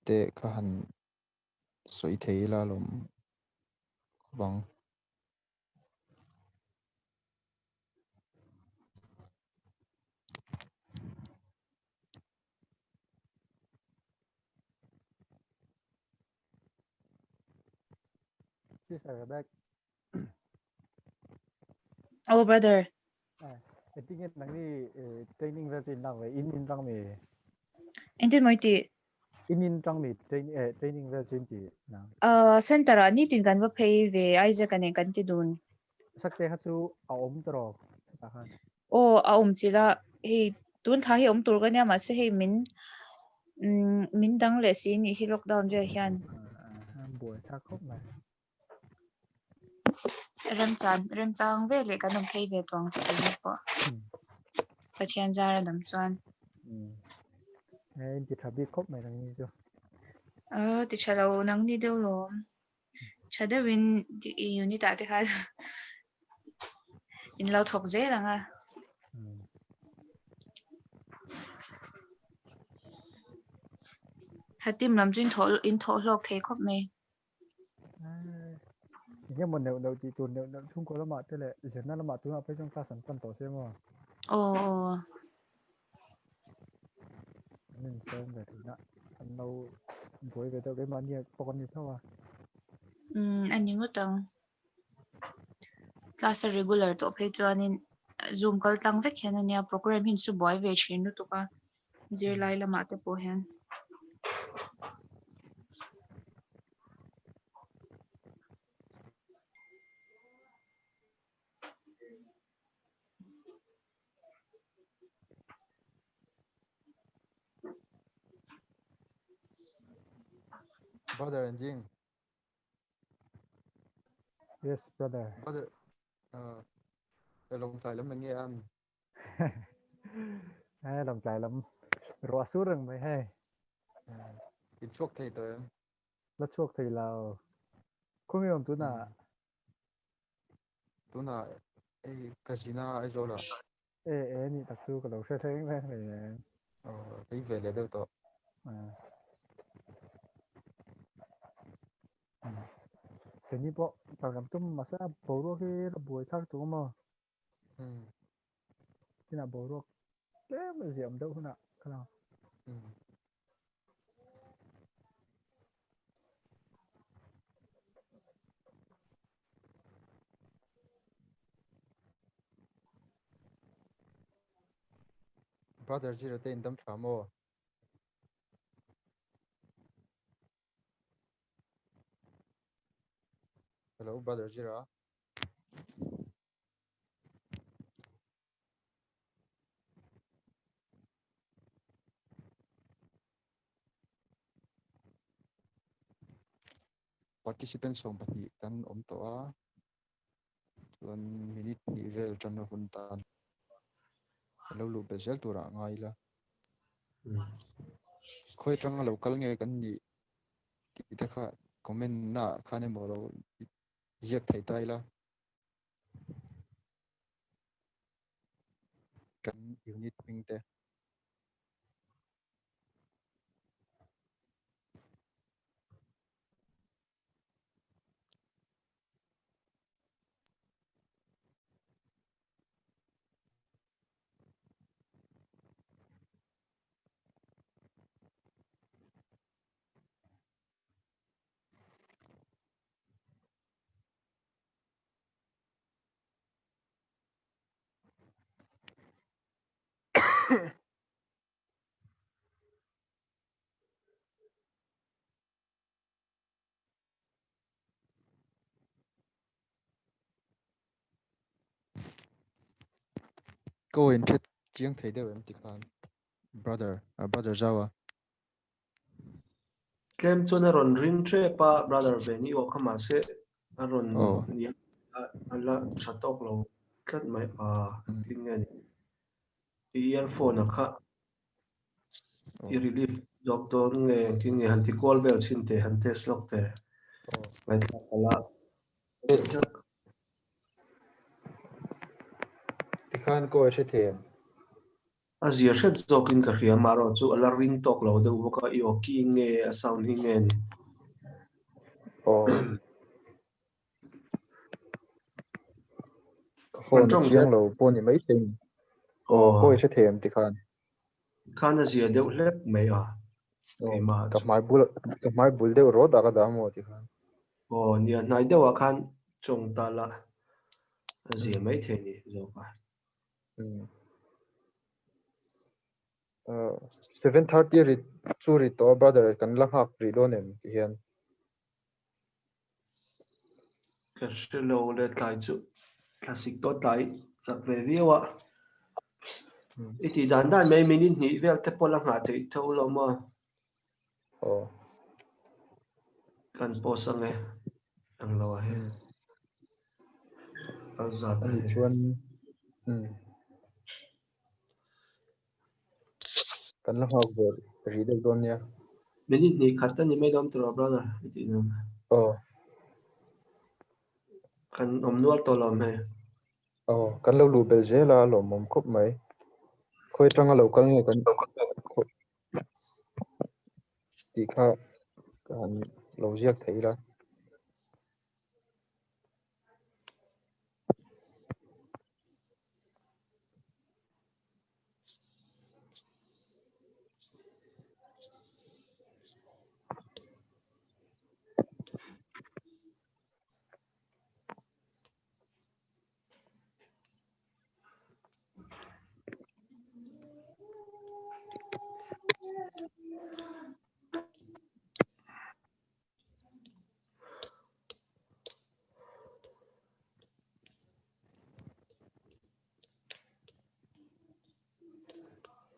te kha han sawi thei ila lawm khawp ang. Sister Rebecca. Oh brother. Engtin nge nangni training vel chu in lak ve? In in tang mi? Engtin maw i tih? In in tang mi training vel chu in tih nang? Center ah nitin kan va phei ve Isaac-a nen kan ti dun. Sakte kha chu a awm ta rawh hetah khan. Aw a awm chilh a, hei tun thla hi awm tur ka nia mahse hei min min dang leh si nih hi lockdown vel hian. Buai thlak khawp mai. Remchan remchang ve leh kan awm phei ve tawh ang chu keini pawh. Pathian zar a dam chuan. Hei in ti tha bik khawp mai nangni chu. Ti tha lo nangni deuh lawm. Tha deuhin unit ah te khan in lo thawk zel ang a. Hatim lam chu in thawh hlawk thei khawp mai. Enge maw neuh neuh tih tur neuh neuh chhungkaw lamah te leh zirna lamah tunah phei chuan class an pan tawh sia maw? Aw aw. An insawm ve thin a, an lo buai ve deuh keimahni pawh kan ni tho a. Umm a ni ngawt ang. Class a regular tawh phei chuanin zoom kal tlang vek hian ania program hi an su buai ve thin lutuk a zirlai lamah te pawh hian. Brother and Ding. Yes, brother. Brother, lawng tlai lam enge an? Hei lawng tlai lam ruah sur reng mai hei. In chhuak thei tawh em? La chhuak thei lo. Khawnge awm tunah? Tunah hei ka zin a Aizawl ah. E e nih tak chu ka lo hre thleng reng reng reng. Aw rei ve leh deuh tawh. Keini pawh kal kan tum mahse a boruak hi la buai thlak tuk a maw? Tinah boruak tlem a ziah awm deuh hunah ka lang. Brother Zira te in dam tha maw? Hello brother Zira. Participant 20 kan awm tawh a, chuan minute hnih vel tan a hun tan a lo luh belh zel turah a ngai ila. Khawi atanga lo kal nge kan nih tih te kha comment naah khan emaw lo ziak thei ta ila. Kan unit hming te. Ko in hret chiang thei deuh em tikhan brother brother Zaua. Tlem chuan a rawn ring tep a brother Veni aw kha mahse a rawn nia a la tha tawk lo tlat mai a tin nge ni i earphone a kha i relief zawk dawn nge engtin nge han ti kual vel chhin teh han test lawk teh ngaihthlak kala Tikhan kawi hre thei em? A zia hret zawkin ka hria amaherawh chu a la ring tawk lo deuh bawk a, i aw ki nge a sound hi nge ni? Aw. Ka phone a chiang lo pawh ni mai thei ni. Aw kawi hre thei em tikhan? Khan a zia deuh hlek mai a. Keimah ka hmai bul ka hmai bul deuh rawt ah ka dah maw tikhan. Aw nia hnai deuhah khan chawng ta la a zia mai thei ni zawk a. 7:30 ri chu ri tawh a brother kan la nghak rih dawn em ti hian. Ka hre lo le tlai chu thlasik tawh tlai chak ve viau a. I tih dan dan mai minute hnih vel te pawh la nghah theih tho lo maw? Aw. Kan post ange ang lo a he. Kal zat a he. Chuan kan la nghak ve rih deuh dawn nia. Minute hnih khat a ni mai dawn tawh brother i tih nan. Aw. Kan awm nual tawh lo am hei. Aw, kan lo luh belh zel a, a lawmawm khawp mai. Khawi atanga lo kal nge kan tih kha ka han lo ziak thei ila.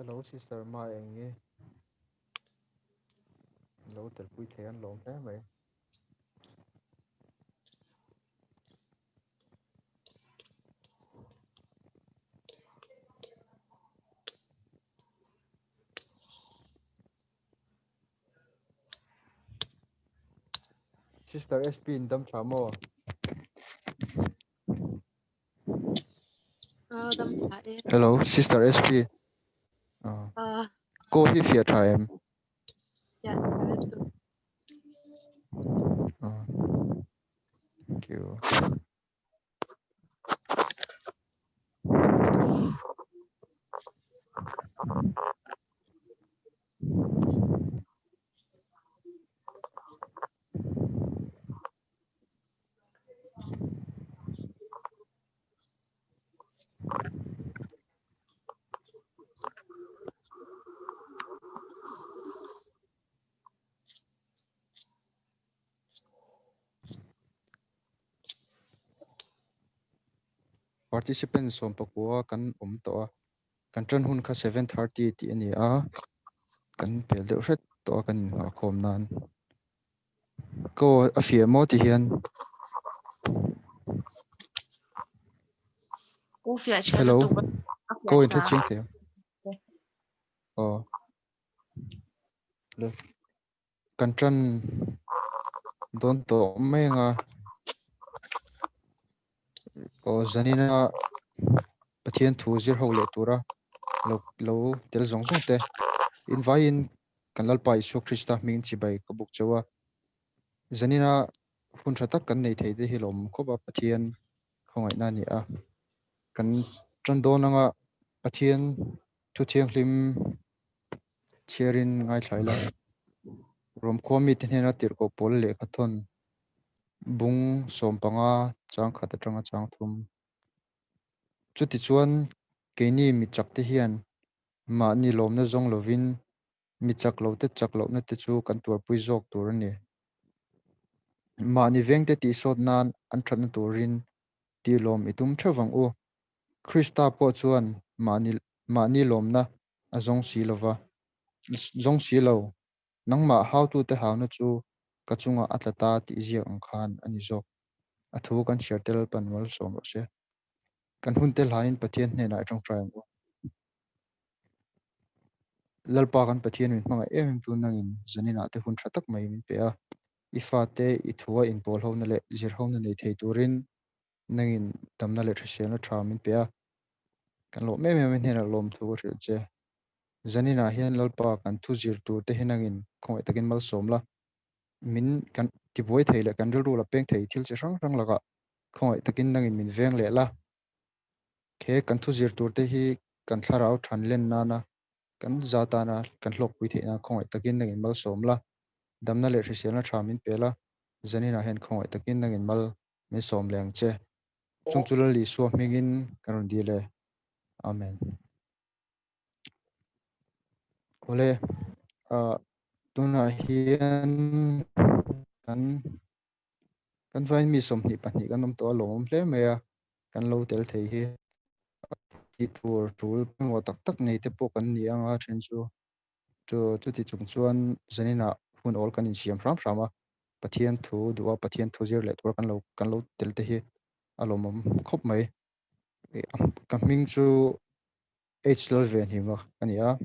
Hello sister ma eng nge lo telpui thei an lawm hle mai. Sister SP in dam tha maw? Dam tha e. Hello Sister SP. Ko hi fiah tha em? Fiah tha lutuk. Thank you. Participant 19 kan awm tawh a, kan tan hun kha 7:30 tih a ni a, kan pel deuh hret tawh a kan inngahkhawm nan. Ko a fiah maw ti hian. Ko fiah tha Hello. lutuk a. A fiah Ko in tha. hre chiang thei em? Aw. Le. Kan tan dawn tawh mai anga. Aw zanina Pathian thu zir ho leh tura lo lo tel zawng zawng te invaiin Kan Lalpa Isua Krista hming chibai ka buk cheu a, zanina hun tha tak kan nei thei te hi lawm khawp a, Pathian khawngaihna a ni a. Kan tan dawn anga Pathian thu thianghlim chhiarin ngaithla ila, Rom khua mite hnena tirhkoh pawl lehkha thawn bung 15 chang khat atanga chang thum. Chutichuan keini mi chakte hian Mahni lawmna zawng lovin mi chak lote chak lohna te chu kan tuarpui zawk tur a ni. Mahni vengte tihsawt nan an thatna turin tihlawm i tum theuh vang u. Krista pawh chuan mahni mahni lawmna a zawng si lova, zawng si lo. Nangmah hautute hauna chu ka chungah a tla ta tih ziak ang khan a ni zawk. A thu kan chhiar tel pan malsawm rawh se. Kan hun te hlanin Pathian hnenah i tawngtai ang u. Lalpa kan Pathian min hmangaih em em tu nangin zaninah te hun tha tak mai min pe a. I fate i thua inpawl hona leh zir hona nei thei turin nangin damna leh hriselna tha min pe a. Kan lawm em em a hnenah lawmthu ka hrilh che. Zaninah hian Lalpa kan thu zir tur te hi nangin khawngaih takin malsawm la. Min kan tibuai thei leh kan rilru la peng thei thil chi hrang hrang lakah khawngaih takin nangin min veng leh la. He kan thu zir tur te hi kan thlarau than len nana kan za tana kan hlawkpui theih nan khawngaih takin nangin malsawm la. Damna leh hriselna tha min pe la, zaninah hian khawngaih takin nangin mal min sawm leh ang che. Chung chu Lal Isua hmingin kan rawn dil e. Amen. Awle, tunah hian kan kan vain mi 22 kan awm tawh a lawmawm hle mai a, kan lo tel thei hi tih tur tul pawimawh tak tak nei te pawh kan ni anga then chu. Chu chuti chung chuan zaninah hun awl kan insiam hram hram a, Pathian thu duh a, Pathian thu zir leh tur kan lo kan lo tel te hi a lawmawm khawp mai. Ka hming chu H Lalvenhima a ni a,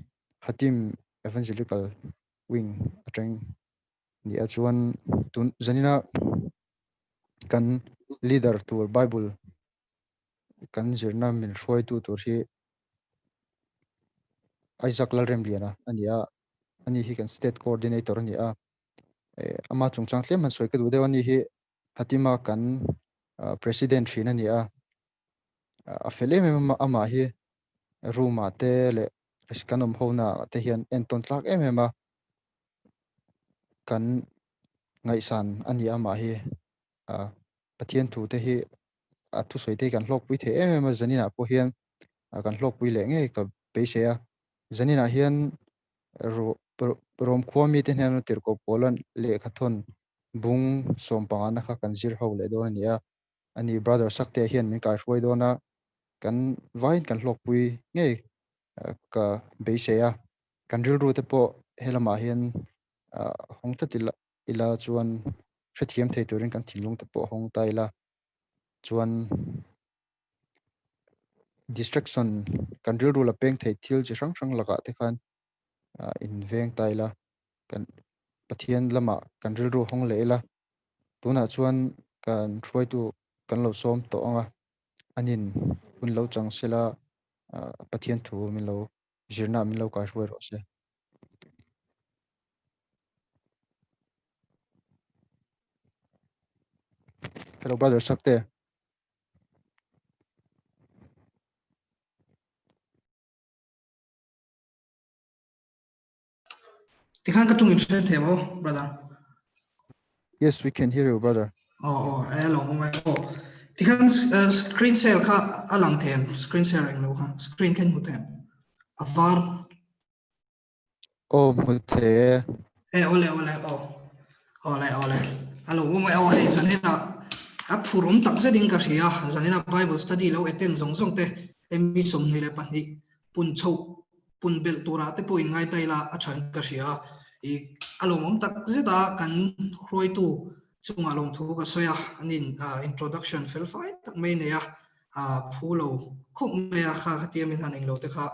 Hatim Evangelical Wing atang ni a chuan tun zanina kan leader tur Bible kan zirna min hruaitu tur hi Isaac Lalremliana a ni a, ani hi kan state coordinator a ni a, ama chungchang tlem han sawi ka duh deuh a ni hi Hatima kan president thin a ni a, a fel em em a amah hi room ah te leh kan awm ho na ah te hian entawn tlak em em a, kan ngaihsan a ni amah hi Pathian thu te hi a thusawi te hi kan hlawkpui thei em em a, zaninah pawh hian kan hlawkpui leh ngei ka beisei a, zaninah hian Rom khua mite hnena tirhkoh pawla lehkha thawn bung sawmpangana kha kan zir ho leh dawn a ni a, ani brother Saktea hian min kaihruai dawn a, kan vaiin kan hlawkpui ngei ka beisei a, kan rilru te pawh helamah hian hawng tlat ila chuan hrethiam thei turin kan thinlung te pawh hawng ta ila chuan distraction kan rilru la peng thei thil chi hrang hrang lakah te khan in veng ta ila kan Pathian lamah kan rilru hawng leh ila tunah chuan kan hruaitu kan lo sawm tawh ang a anin hun lo chang sela Pathian thu min lo zirna min lo kaihruai rawh se. Hello brother Sakte. Tikhan ka tung in hre thei mo brother. Yes, we can hear you brother. Oh oh, ai lo mo mai oh. Tikhan screen share kha alang them, screen share eng lo kha, screen khen mu them. Avar Aw hmu thei e. E awle awle aw. Awle awle. A lo awm e aw hei zanina a phur awm tak zet in ka hria zanina Bible study lo attend zawng zawng te hei mi 22 pun chhoh pun belh turah te pawh in ngai ta ila a tha in ka hria i a lawmawm tak zet a kan hruaitu chungah lawmthu ka sawi a anin introduction fel fai tak mai nei a a phu lo khawp mai a, kha khatia min han englo te kha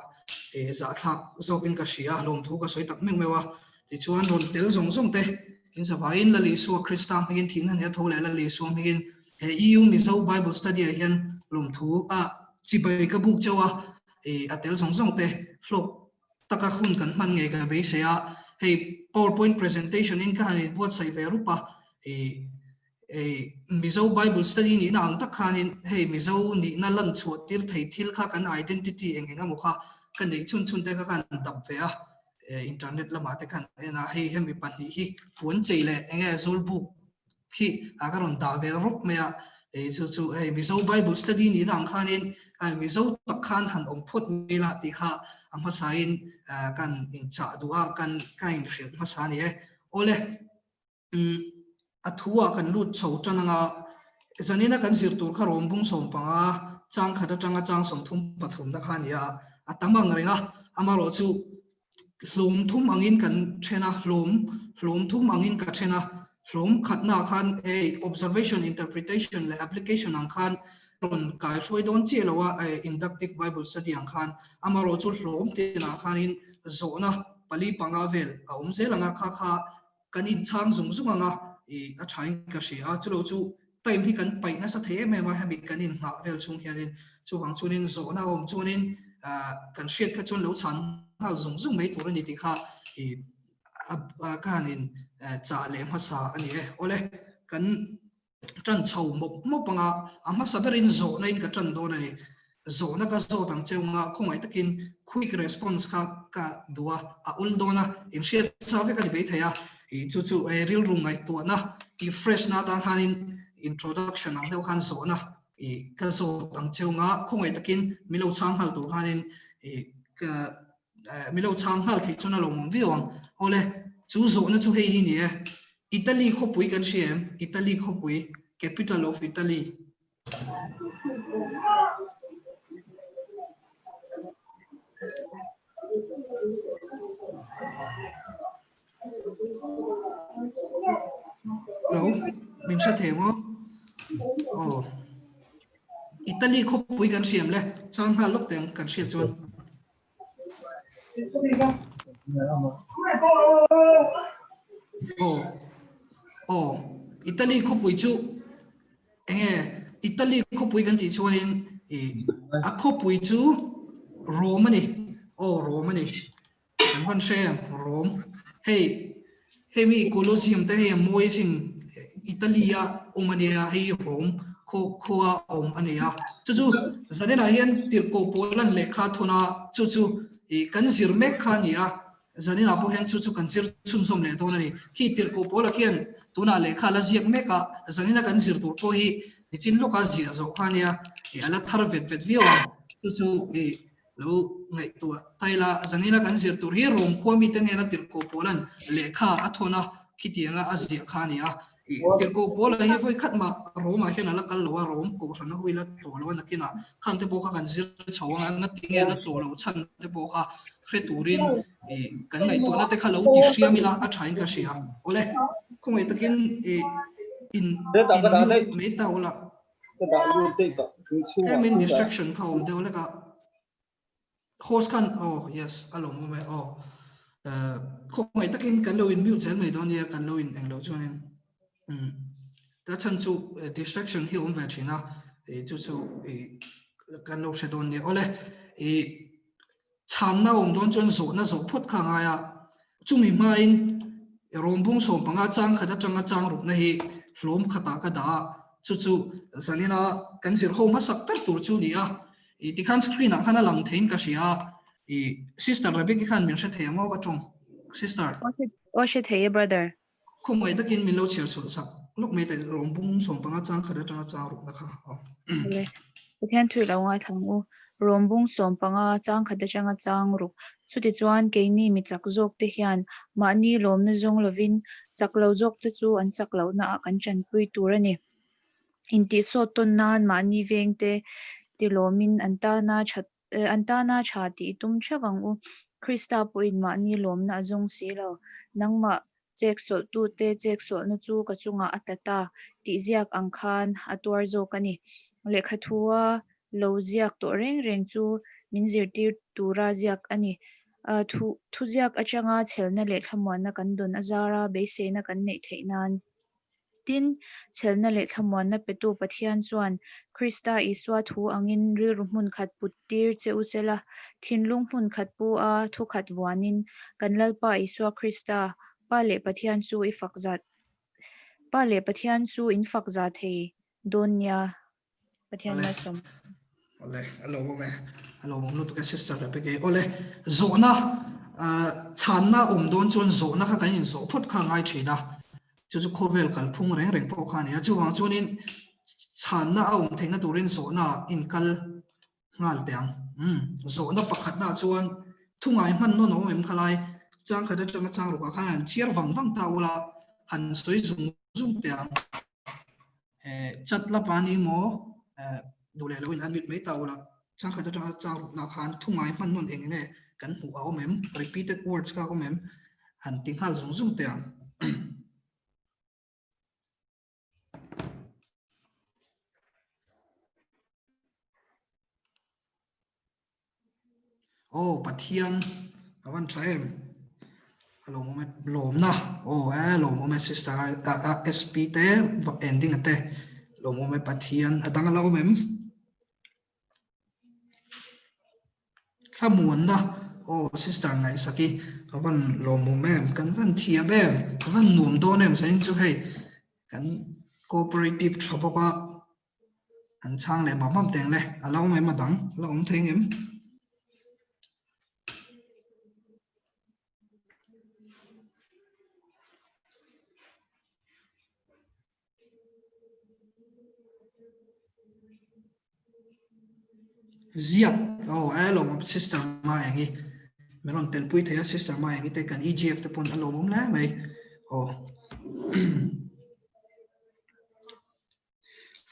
zahthlak zawkin ka hria a, lawmthu ka sawi tak meuh meuh a. Tichuan rawn tel zawng zawng te in zavaiin Lal Isua Krista hmingin thihna nia tho leh Lal Isua hmingin he EU Mizo Bible Study ah hian lawmthu a chibai ka buk cheu a, a tel zawng zawng te hlawk taka hun kan hman ngei ka beisei a, hei PowerPoint presentation in ka han inbuatsaih ve rup a, Hei Mizo Bible study nihna ang tak khanin hei Mizo nihna lan chhuah tir thei thil kha kan identity eng eng emaw kha ka neih chhun chhun te kha khan dap ve a, internet lamah te khan en a, hei hemi pahnih hi puan chei leh eng nge zawlbuk hi a ka rawn dah vel rawp mai a, hei chu chu hei Mizo Bible study nihna ang khanin Mizo tak khan han awm phawt mai la tih kha a hmasain kan inchah duh a, kan ka inhrilh hmasa a ni e. Awle. A thu ah kan lut chho tan anga zanina kan zir tur kha rawm bung 15 chang khat atanga chang 33 na kha a ni a, a tam ang reng a, amarawh chu hlawm thum angin kan then a, hlawm hlawm thum angin ka then a, hlawm khatna ah khan hei observation, interpretation leh application ang khan rawn kai hruai dawn chiah lo a, inductive bible study ang khan, amarawh chu hlawm tinah khanin zawhna pali panga vel a awm zel ang a, kha kha kan inchhang zung zung ang a, i a thain ka hria a, chulo chu. Time hi kan paih nasa thei em em a, hemi kan inngah vel chhung hianin chuvang chuanin zawhna a awm chuanin kan hriat kha chuan lo chhan nghal zung zung mai tur a ni tih kha ka han in chah leh hmasa a ni e. Awle, kan tan chho mawp mawp anga a hmasa berin zawhna in ka tan dawn a ni. Zawhna ka zawt ang cheu anga khawngaih takin quick response kha ka duh a, a ul dawn a, inhriat sa vek a ni maithei a, ih chu chu rilru ngaihtuahna tih fresh na atan khanin introduction ang deuh khan zawhna ih ka zawt ang cheu anga khawngaih takin min lo chhang nghal tur khanin ih ka min lo chhang nghal theih chuan a lawmawm viau ang. Awle, chu zawhna chu hei hi ni e, Italy khawpui kan hria em? Italy khawpui, capital of Italy. Hello, min hre thei maw? Aw. Italy khawpui kan hriam le, chang nghal lawk teng kan hriat chuan. Aw aw Italy khawpui chu enge Italy khawpui kan tih chuanin ih a khawpui chu Rome a ni aw Rome a ni kan hman hre em Rome hei hei mi Colosseum te hei a mawi sin Italy a awm a nia hei Rome khaw khua awm a ni a chu chu zanenah hian tirhkoh pawl an lehkha thawn a chu chu ih kan zir mek kha a ni a zanenah pawh hian chu chu kan zir chhunzawm leh dawn a ni khi tirhkoh pawl ah khian tunah lehkha la ziak mek a zanena kan zir tur pawh hi nichin lawka ziah zawh kha a nia ih a la thar vet vet viau ang chu chu ih Lo ngaihtuah taila zanina kan zir tur hi Rom khua mite hnena tirhkoh Paula'n lehkha a thawn a, khitianga a ziah kha a ni a. Tirhkoh Paula hi vawi khat mah Romah hian a la kal lo a, Rom kohhran a hui la tawh lo a nakinah khang te pawh kha kan zir chho ang a, ngatinge a la tawh loh chhan te pawh kha hre turin kan ngaihtuahna te kha lo ti hriam ila a thain ka hria. Awle, khawngaih takin in in mute mai ta ula. Ka dah lut daih tawh tui chhungah Tlemin distraction kha awm deuh lek a. Host khan oh yes a lawm awm e aw. Khawngaih takin kan lo in mute zel mai dawn nia kan lo in englo chuanin um ta chhan chu distraction hi awm ve thin a chu chu kan lo hre dawn nia awle i Chhanna awm dawn chuan zawhna zawh phawt kha a ngai a, chumi hmain rawmbung 15 chang khat atanga chang rukna hi hlawm khatah ka dah a, chu chu zanina kan zir ho hmasak ber tur chu ni a, i tikhan screen ah khan a lang theiin ka hria a, i Sister Rebecca khan min hre thei ang aw ka tawng Sister. Aw hre thei e brother. Khawngaih takin min lo chhiar chhuah sak lawk mai teh rawmbung 15 chang khat atanga chang rukna kha aw. Awle. Pathian thuih lo ngaithla ang u. Rawmbung 15 chang khat atanga chang ruk. Chutichuan keini mi chak zawk te hian mahni lawmna zawng lovin chak lo zawk te chu an chak lohna ah kan tanpui tur a ni. Intihsawt tawn nan mahni veng te tilawmin an tana that An tana tha tih i tum theuh ang u. Krista pawhin mahni lawmna a zawng si lo. Nangmah chek sawlhtute chek sawlhna chu ka chungah a tla ta tih ziak ang khan a tuar zawk a ni. Lehkhathua lo ziak tawh reng reng chu min zirtir tura ziak a ni. Thuziak atanga chhelna leh thlamuanna kan dawn azara beiseina kan neih theih nan. Tin, chhelna leh thlamuanna petu Pathian chuan Krista Isua thu angin rilru hmun khat put tir che u sela, thinlung hmun khat pu a thu khat vuanin kan Lalpa Isua Krista, Pa leh Pathian chu i fak zat Pa leh Pathian chu in fak za thei dawn nia. Pathian Awle. malsawm. Awle, a lawmawm e. A lawmawm lutuk e Sister Rebecca i. Awle, zawhna, chhanna awm dawn chuan zawhna kha kan inzawh phawt kha a ngai thin a. Chu chu khawvel kalphung reng reng pawh kha a ni a. Chuvang chuanin chhanna a awm theihna turin zawhna inkal nghal teh ang. Umm, zawhna pakhatna chuan thu ngai hman nawn a awm em khalai chang khat atanga chang rukah khan han chhiar vang vang ta ula, han sawi zung zung teh ang. Chat la pa ni maw duh leh loin an mit mai ta ula chang khat atanga chang rukna khan thu ngai hman nawn eng nge kan hmuh a awm em repeated words kha a awm em han ti nghal zung zung teh ang. Aw Pathian a van tha em a lawmawm e lawmna aw e lawmawm e sister SP te ending a te. Lawmawm e Pathian a dang a la awm em? Thlamuanna aw sister ngaihsaki ka van lawmawm em kan van thiam em ka van nuam dawn em zain chu hei kan cooperative tha bawk a an chhang leh mam mam teng le a la awm em a dang a la awm thei ngem. Ziak aw e lawmawm sister Maengi min rawn telpui thei a sister Maengi te kan EGF te pawn a lawmawm hle mai aw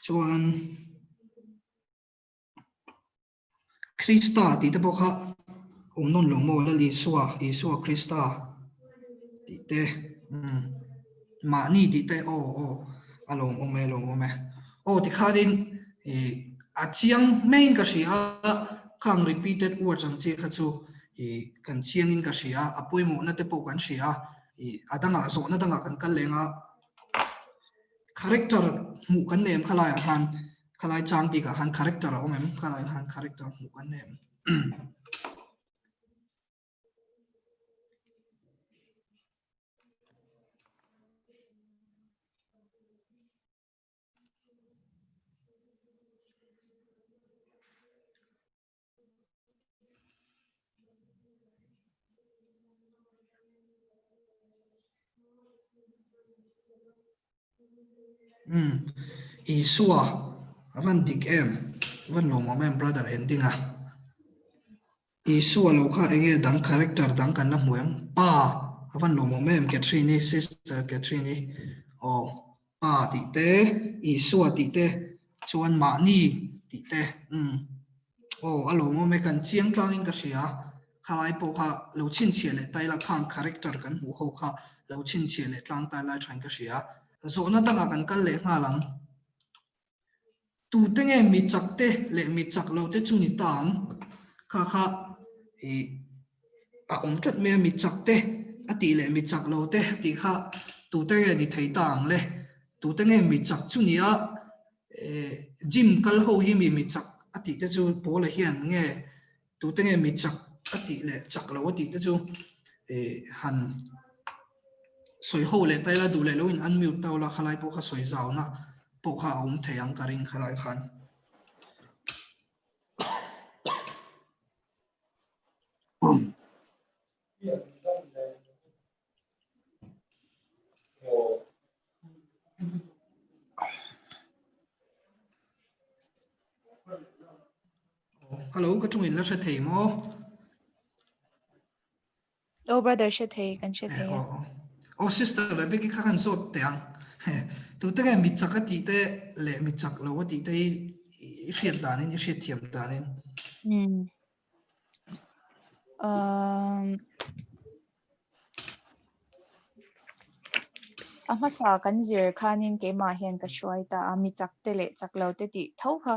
chuan Krista tih te pawh kha awm nawn lo maw Lal Isua, Isua Krista tih te umm mahni tih te aw aw a lawmawm e lawmawm e. Aw tikhanin ih a chiang maiin ka hria a, khang repeated words ang chi kha chu ih kan chiangin ka hria a, a pawimawhna te pawh kan hria a, ih a dangah zawhna dangah kan kal leng a. Character hmuh kan nei em khalaiah khan Khalai chang bikah khan character a awm em? Khalai khan character hmuh kan nei em? Umm Isua a van dik em a van lawmawm em brother ending a Isua lo kha enge dang character dang kan la hmu em pa a van lawmawm em Catherine-i sister Catherine-i aw pa tih te Isua tih te chuan mahni tih te umm aw a lawmawm e kan chiang tlang in ka hria khalai pawh kha lo chhinchhiah leh tai la khang character kan hmuh ho kha lo chhinchhiah leh tlang tai lai thain ka hria zawhna dangah kan kal leh nghal ang tute nge mi chak te leh mi chak lo te chu ni ta ang kha kha ih a awm tlat mai a mi chak te a tih leh mi chak lo te a tih kha tute nge ni thei ta ang le tute nge mi chak chu ni a gym kal ho hi mi mi chak a tih te chu Paula hian nge tute nge mi chak a tih leh chak lo a tih te chu han sawi ho leh ta ila duh leh lo in unmute ta ula khalai pawh kha sawi zauna pawh kha a awm thei ang ka ring khalai khan. Hello, ka ṭawng in la hre thei maw? Oh brother hre thei, kan hre thei. Oh sister Rebecca kha kan zawt teh ang. Tute nge mi chak a tih te leh mi chak lo a tih te hi i hriat danin i hriat thiam danin. Um, a hmasa kan zir khanin keimah hian ka hruai ta a, mi chak te leh chak lo te tih tho kha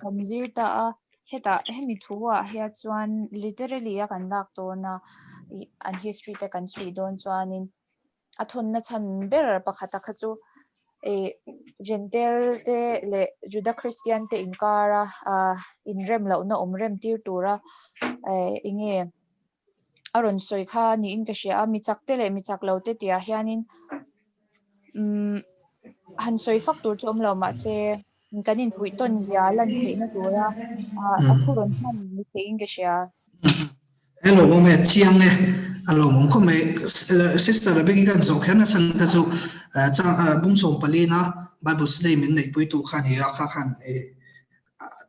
kan zir ta a. Hetah hemi thu ah hian chuan literally a kan lak dawn a, an history te kan chhui dawn chuanin a thawnna chhan ber pakhata kha chu ih Gentile te leh Juda Christian te inkara inrem lohna awm rem tir tura eng nge a rawn sawi kha niin ka hria a, mi chak te leh mi chak lo te tih ah hianin umm han sawi fak tur chu awm lo mahse kan inpuih tawn zia lan theihna tura a thu rawn hman ni theiin ka hria. Hello awm e chiang e a lawmawm khawp mai sister Rebecca kan zawh kher nasa kha chu bung 14 na Bible study min neihpui tu kha ni a kha khan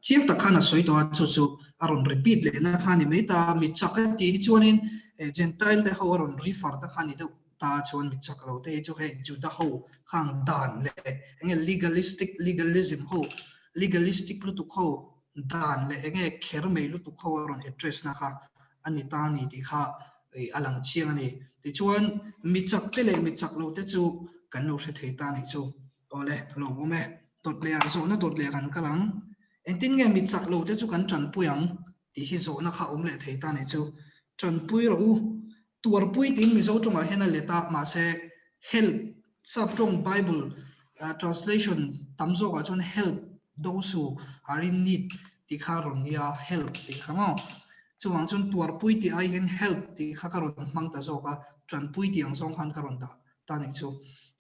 chiang tak khan a sawi tawh a chu chu a rawn repeat leh na kha ni mai ta mi chak a tih hi chuanin Gentile te ho a rawn refer ta kha ni deuh ta chuan mi chak lo te hi chu hei Juda ho khang dan leh enge legalistic legalism ho legalistic lutuk ho dan leh enge kher mai lutuk ho a rawn address na kha a ni ta a ni tih kha a lang chiang a ni. Tichuan mi chak te leh mi chak lo te chu kan lo hre thei ta a nih chu. Awle, lo awm e. Dawt leh ah zawhna dawt leh kan kal ang. Engtin nge mi chak lo te chu kan tanpui ang tih hi zawhna kha awm leh thei ta a nih chu. Tanpui rawh u. Tuarpui tiin Mizo tawngah hian a let a, mahse help, sap tawng Bible. Translation tam zawkah chuan help those who are in need tih kha rawn nia, help tih kha maw. Chuvang chuan tuarpui tih ai hian help tih kha ka rawn hmang ta zawk a, tanpui tih ang zawng khan ka rawn dah ta nih chu.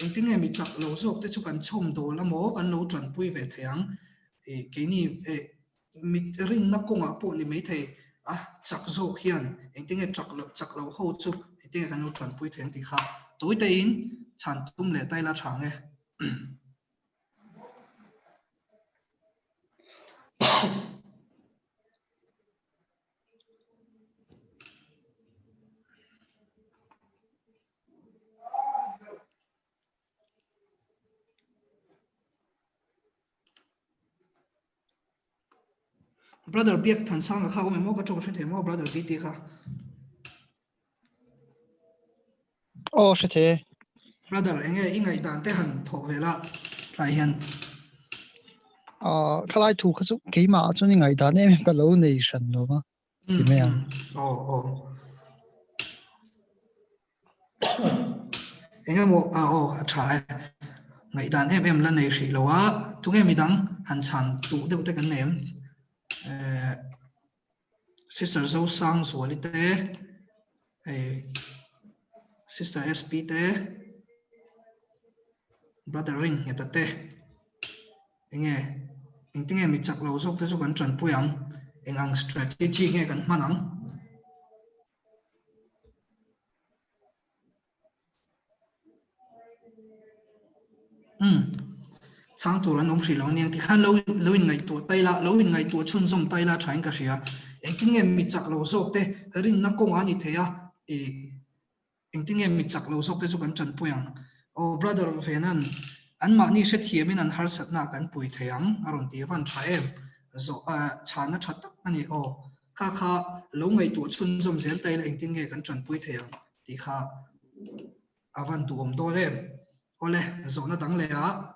Engtin nge mi chak lo zawk te chu kan chhawm dawl emaw kan lo tanpui ve thei ang? Keini mi rinna kawngah pawh ni maithei a chak zawk hian engtin nge chak loh chak loh ho chu engtin nge kan lo tanpui thei ang tih kha tawi taiin chhan tum leh taila tha ang e. Brother Biak Thansanga kha awm em aw ka tawng hre thei maw Brother BT kha. Aw hre thei e. Brother enge i ngaihdan te han thawk ve la tlai hian. Khalai thu kha chu keimah ah chuan i ngaihdan em em ka lo nei hran lo va ti mai ang. Aw aw. Engemaw a aw a tha e. Ngaihdan em em la nei hrih lo a, tunge midang han chhan duh deuh te kan nei em? Sister Zosangzuali te, hei Sister SP te, Brother Ringheta te, enge engtinge mi chak lo zawk te chu kan tanpui ang, eng ang strategy nge kan hman ang? Umm chhang tur an awm hrih lo aniang tikhan lo lo in ngaihtuah tai la lo in ngaihtuah chhunzawm tai la thain ka hria engtin nge mi chak lo zawk te rinna kawngah a ni thei a ih engtin nge mi chak lo zawk te chu kan tanpui ang aw brother Venan an mahni hrethiamin an harsatna kan pui thei ang a rawn ti van tha em zawh chhana tha tak a ni aw Kha kha lo ngaihtuah chhunzawm zel ta ila engtin nge kan tanpui thei ang tih kha a van duhawm dawn em? Awle, zawhna dang leh ah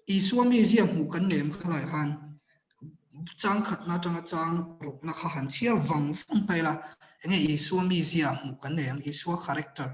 Isua mizia hmuh kan nei em khalai khan chang khatna atanga chang rukna kha han chhiar vang vang ta ila enge Isua mizia hmuh kan nei em? Isua character.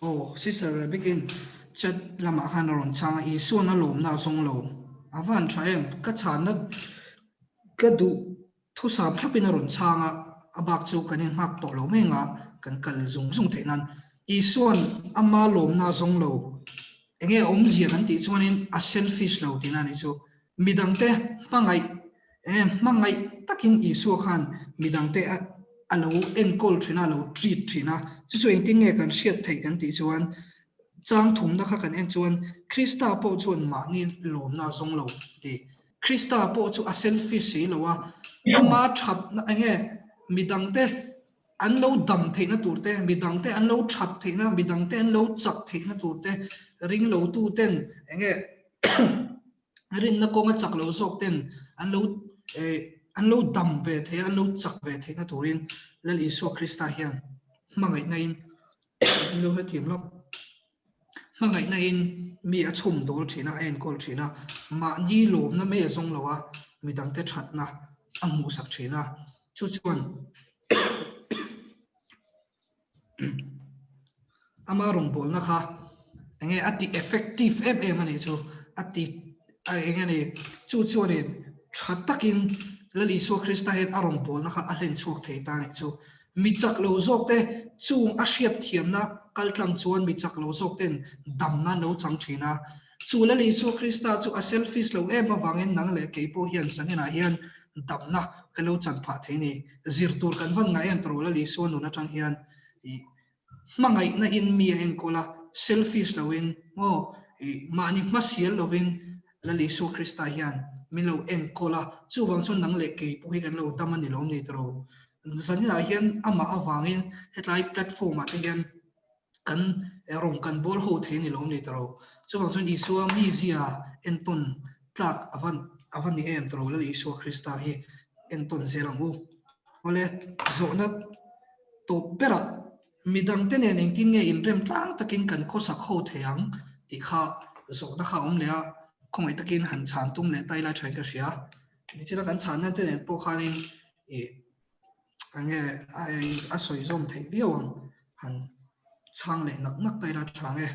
Aw, Sister Rebecca-in chat lamah khan a rawn chhang a, Isua'n a lawmna a zawng lo. A va han tha em? Ka chhanna ka duh thusam thlapin a rawn chhang a, a bak chu kan inghak tawh lo mai anga kan kal zung zung theih nan. Isua'n ama lawmna a zawng lo. Enge a awmzia kan tih chuanin a selfish lo tihna a nih chu. Midangte hmangaih Eng hmangaih takin Isua khan midangte a lo enkawl thin a, a lo treat thin a. Chu chu engtin nge kan hriat theih kan tih chuan chang thumna kha kan en chuan Krista pawh chuan mahni lawmna a zawng lo ti. Krista pawh chu a selfish si lo a, ama thatna enge midangte an lo dam theihna tur te, midangte an lo that theihna, midangte an lo chak theihna tur te ringlotu ten enge rinna kawnga chak lo zawk ten an lo an lo dam ve thei a, an lo chak ve theihna turin Lal Isua Krista hian hmangaihna in an lo hrethiam lawk. Hmangaihna in mi a chhum dawl thin a, a enkawl thin a, mahni lawmna mai a zawng lo a, midangte thatna a hmuhsak thin a, chu chuan Ama rawngbawlna kha enge a ti effective em em a nih chu, a ti enge ni chu chuanin tha takin Lal Isua Krista hian a rawngbawlna kha a hlen chhuak thei ta a nih chu. Mi chak lo zawk te chung a hriat thiamna kal tlang chuan mi chak lo zawk ten damna an lo chang thin a. Chu Lal Isua Krista chu a selfish lo em avangin nang leh kei pawh hian zaninah hian damna ka lo chan phah thei ni. Zir tur kan van ngai em tawh Lal Isua nun atang hian i hmangaihna in mi a enkawl a, selfish lo in maw i mahni hmasial lo in Lal Isua Krista hian min lo enkawl a, chuvang chuan nang leh kei pawh hi kan lo dam a ni lawm ni tawh. Zaninah hian amah avangin hetlai platform ah te hian kan rawng kan bawl ho thei a ni lawm ni tawh. Chuvang chuan Isua mizia entawn. tlak avan avan ni em tawh lo Lal Isua Krista hi entawn zel ang u. Awle, zawhna tawp berah midangte nen engtin nge inrem tlang takin kan khawsak ho thei ang tih kha zawhna kha a awm leh a, khawngaih takin han chhan tum leh ta ila thain ka hria. Nichina kan chhanna te nen pawh khanin ih enge a sawi zawm theih viau ang han chhang leh nak nak ta ila tha nge.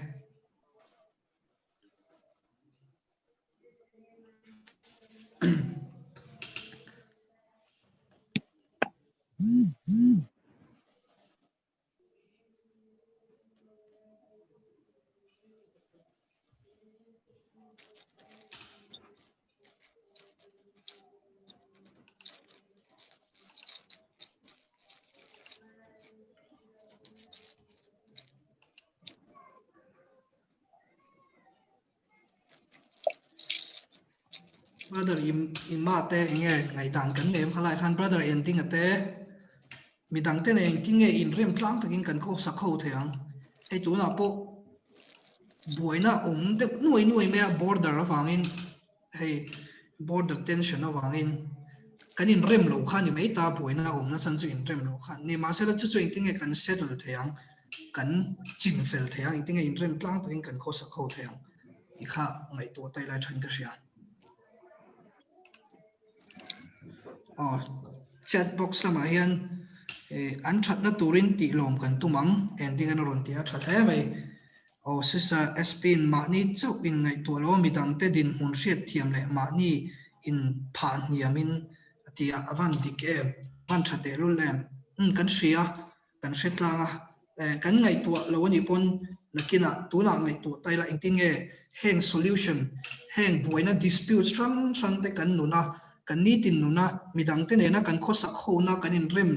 Brother im imma te enge ngaihdan kan nei em khalai khan brother ending a te midang te nen engtin nge inrem tlang takin kan khawsak ho thei ang hei tunah pawh buaina awm deuh nuai nuai mai a border avangin hei border tension avangin kan inrem lo kha ni mai ta buaina awmna chhan chu inrem lo kha ni mahsela chu chu engtin nge kan settle thei ang kan chin fel thei ang engtin nge inrem tlang takin kan khawsak ho thei ang tih kha ngaihtuah tai lai than ka hria. Aw chat box lamah hian an thatna turin tih lawm kan tum ang ending an rawn ti a tha hle mai. Aw Sister SP in mahni chauh in ngaihtuah lo midangte dinhmun hriat thiam leh mahni in phah hniam in a ti a, a van dik em, a van tha tehlul em. Umm kan hria kan hre tlang a, kan ngaihtuah lo a nih pawn nakinah tunah ngaihtuah ta ila engtin nge heng solution, heng buaina disputes hrang hrang te kan nun a, kan nitin nun a, midangte nena kan khawsak hona kan inrem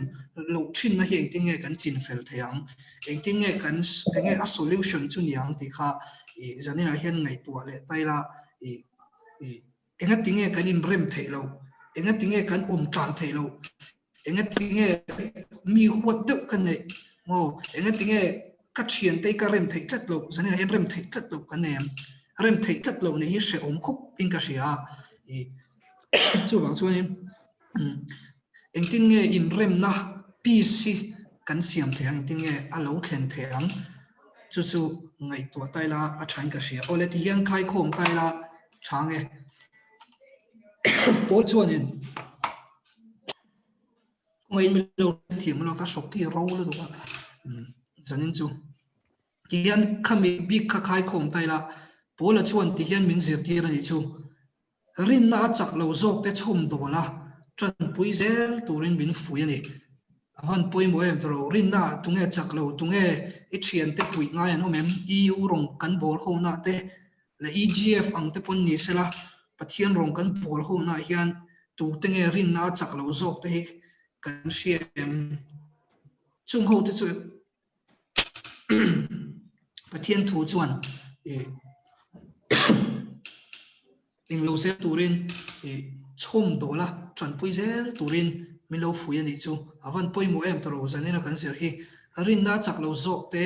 loh thinna hi engtin nge kan chinfel thei ang, engtin nge kan enge a solution chu ni ang tih kha ih zaninah hian ngaihtuah leh ta ila ih ih engatinge kan inrem theih loh, engatinge kan awm tlan theih loh. Engatinge mi huat deuh ka neih maw? Engatinge ka thiante hi ka rem theih tlat loh, zaninah hian rem theih tlat loh ka nei em? Rem theih tlat loh nih hi hrehawm khawp in ka hria a. Ih chuvang chuanin engtin nge inremna peace hi kan siam theih ang, engtin nge a lo thlen theih ang chu chu ngaihtuah ta ila a thain ka hria. Awle tihian khaikhawm ta ila tha nge? Pawl chuanin. Khawngaih mi lo thiam lo ka hrawk hi ro lutuk a zanin chu tihian khami bik kha khai khawm ta ila Paula chuan tihian min zirtir a nih chu rinna a chak lo zawk te chhawm dawl a tanpui zel turin min fui a ni a van pawimawh em tawh lo rinna ah tunge chak lo tunge i thiante puih ngai an awm em EU rawng kan bawl ho na te leh EGF ang te pawn ni sela Pathian rawng kan bawl ho na hian Tute nge rinna a chak lo zawk te hi kan hria em? Chung ho te chu Pathian thu chuan englo zel turin chhawm dawl a tanpui zel turin min lo fui a nih chu. A van pawimawh em tawh zanina kan zir hi. Rinna a chak lo zawk te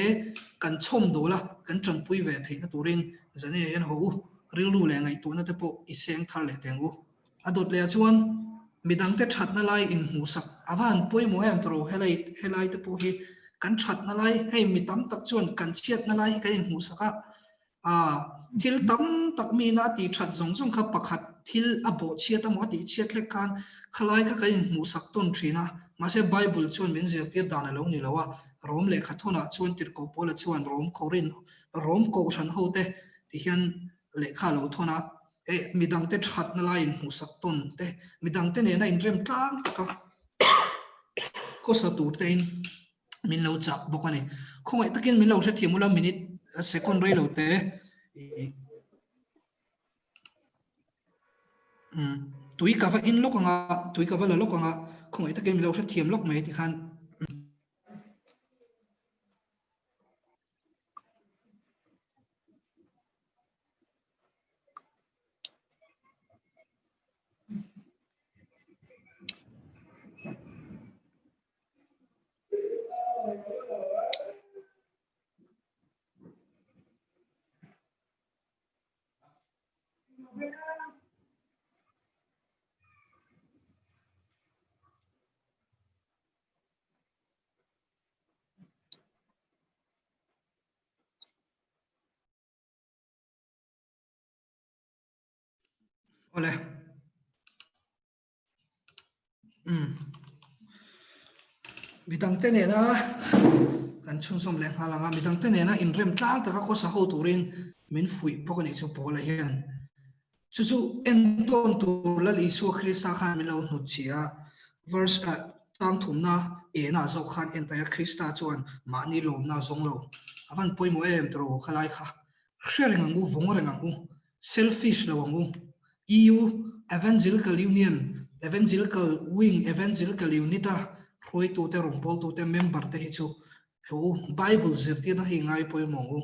kan chhawm dawl a kan tanpui ve theihna turin zanina hian haw u, rilru leh ngaihtuahna te pawh i seng thar leh teng u. A dawt leh ah chuan midangte thatna lai inhmuhsak a va han pawimawh em tawh helai helai te pawh hi kan thatna lai hei mi tam tak chuan kan chhiatna lai hi kan inhmuhsak a, ah thil tam tak mina a tih that zawng zawng kha pakhat thil a bawhchhiat emaw a tih chhiat hlek khan khalai kha kan inhmuhsak tawn thin a, mahse Bible chuan min zirtir dan a lo ni lo a, Rom lehkha thawnah chuan Tirhkoh Paula chuan Rom Korin Rom Kohhran hote ti hian lehkha a lo thawn a. Eh, midangte thatna lai inhmuhsak tawn te, midangte nena inrem tlang taka khawsa tur tein min lo chak bawk a ni. Khawngaih takin min lo hrethiam ula minute second rei lo te tui ka va in lawk anga, tui ka va la lawk anga, khawngaih takin min lo hrethiam lawk mai tikhan. Awle. Um. Midangte nena kan chhunzawm leh nghal ang a, midangte nena inrem tlang taka khawsa ho turin min fuih bawk a nih chu Paula hian. Chu chu entawn tur Lal Isua Krista khan min lo hnut chhi a, verse chang thumna enah zawk khan entire Krista chuan mahni lawmna a zawng lo. A van pawimawh em tiraw khalai kha. Hre reng ang u, vawng reng ang u, selfish lo ang u. EU Evangelical Union, Evangelical Wing, Evangelical Unit-a hruaitute, rawngbawltute, member-te hi chu he u Bible zirtirna hi ngai pawimawh ang u.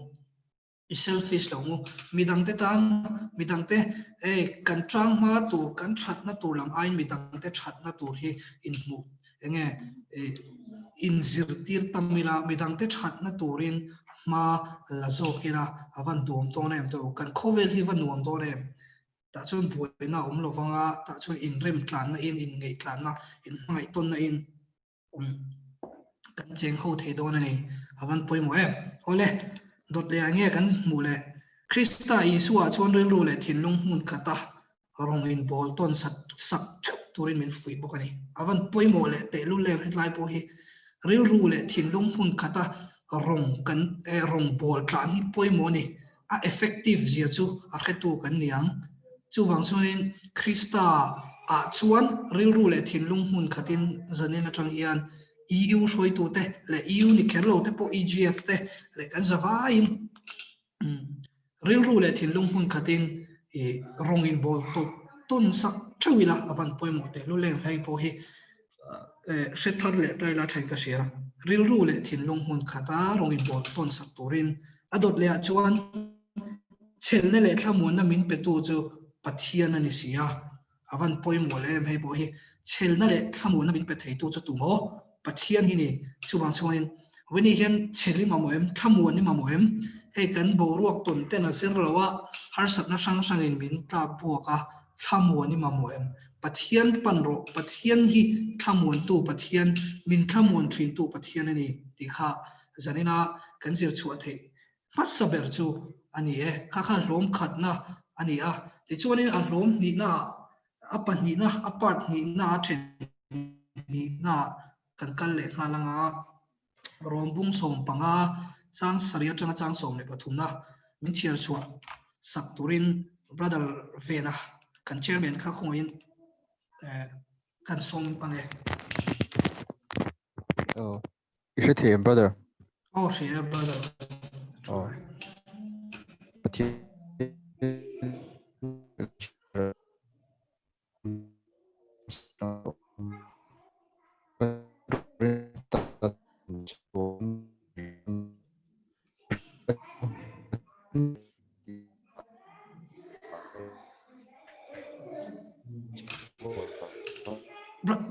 I selfish lo ang u. Midangte tan, midangte ei kan tang hma tur, kan thatna tur lam aiin midangte thatna tur hi inhmuh enge inzirtir tam ila, midangte thatna turin hma la zawk ila a van duam dawn em tawh, kan khawvel hi va nuam dawn em? Tah chuan buaina a awm lo vang a, tah chuan inrem tlanna in, inngeih tlanna, inhmangaih tawnna in kan cheng ho thei dawn a ni, a van pawimawh em? Awle, dawt leh ah nge kan hmuh leh? Krista Isua chuan rilru leh thinlung hmun khata rawng in bawl tawn sat sak theuh turin min fuih bawk a ni. A van pawimawh leh tehlul em hetlai pawh hi rilru leh thinlung hmun khata rawng kan rawng bawl tlan hi pawimawh a ni. A effective zia chu a hretu kan ni ang. Chuvang chuanin Krista ah chuan rilru leh thinlung hmun khatin zanin atang hian EU hruaitute leh EU ni kher lo te pawh EGF te leh kan zavaiin Rilru leh thinlung hmun khatin i rawng in bawl tawp tawn sak theuh ila a van pawimawh teh lul em hei pawh hi hre thar leh ta ila then ka hria. Rilru leh thinlung hmun khata rawng in bawl tawn sak turin a dawt leh ah chuan chhelna leh thlamuanna min petu chu Pathian a ni si a, a van pawimawh leh em hei pawh hi chhelna leh thlamuanna min pe theitu chu tumaw Pathian hi ni. Chuvang chuanin Winnie hian chhel i mamawh em, thlamuan i mamawh em? Hei kan boruak tawn ten a zir lo a, harsatna hrang hrangin min tlak buak a, thlamuan i mamawh em? Pathian pan rawh, Pathian hi thlamuantu Pathian, min thlamuan thintu Pathian a ni tih kha zanina kan zir chhuah theih hmasa ber chu a ni e. Kha kha hlawm khatna a ni a, tichuanin a hlawm hnihnaah A pahnihna, a part hnihna, a then hnihna kan kal leh nghal ang a, Rawmbung 15 chang sarih atanga chang 13 na min chhiar chhuah sak turin Brother Vena kan Chairman kha khawngaihin kan sawm ang e. Aw, i hre thei em brother? Aw hria e brother. Aw. Pathian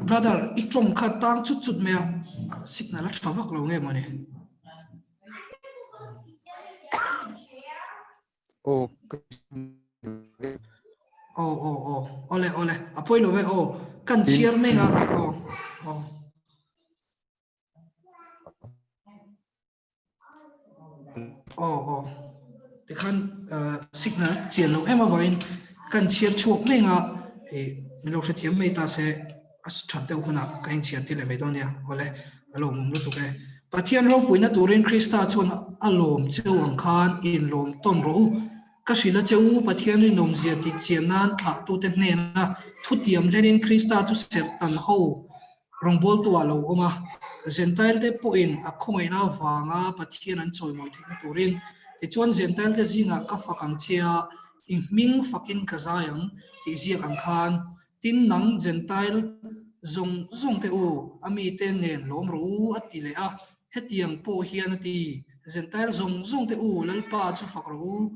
Brother, i tawng kha tang chut chut mai a, signal a tha vak lo nge mawni? Aw, Aw, aw, aw, awle, awle, a pawi lo ve, aw, kan chhiar mek a, aw, aw. Aw aw tikhan signal chian loh em avangin kan chhiar chhuak mai anga ih min lo hrethiam mai ta se a that deuh hunah ka inchhiar tir leh mai dawn nia awle a lawmawm lutuk e. Pathian ropuina turin Krista chuan a lawm cheu ang khan inlawm tawn rawh u. Ka hrilh a che u, Pathian rinawmzia tih chian nan thlahtute hnena thutiam hlenin Krista chu serh tan ho Rawngbawltu ah lo awm a, Zentailte pawhin a khawngaihna avanga Pathian an chawimawi theihna turin. Tichuan Zentailte zingah ka fak ang che a, i hming fakin ka zai ang tih ziak ang khan, tin nang Zentail zawng zawng te u, a mite nen lawm rawh u a ti leh a. Hetiang pawh hian a ti, Zentail zawng zawng te u, Lalpa chu fak rawh u,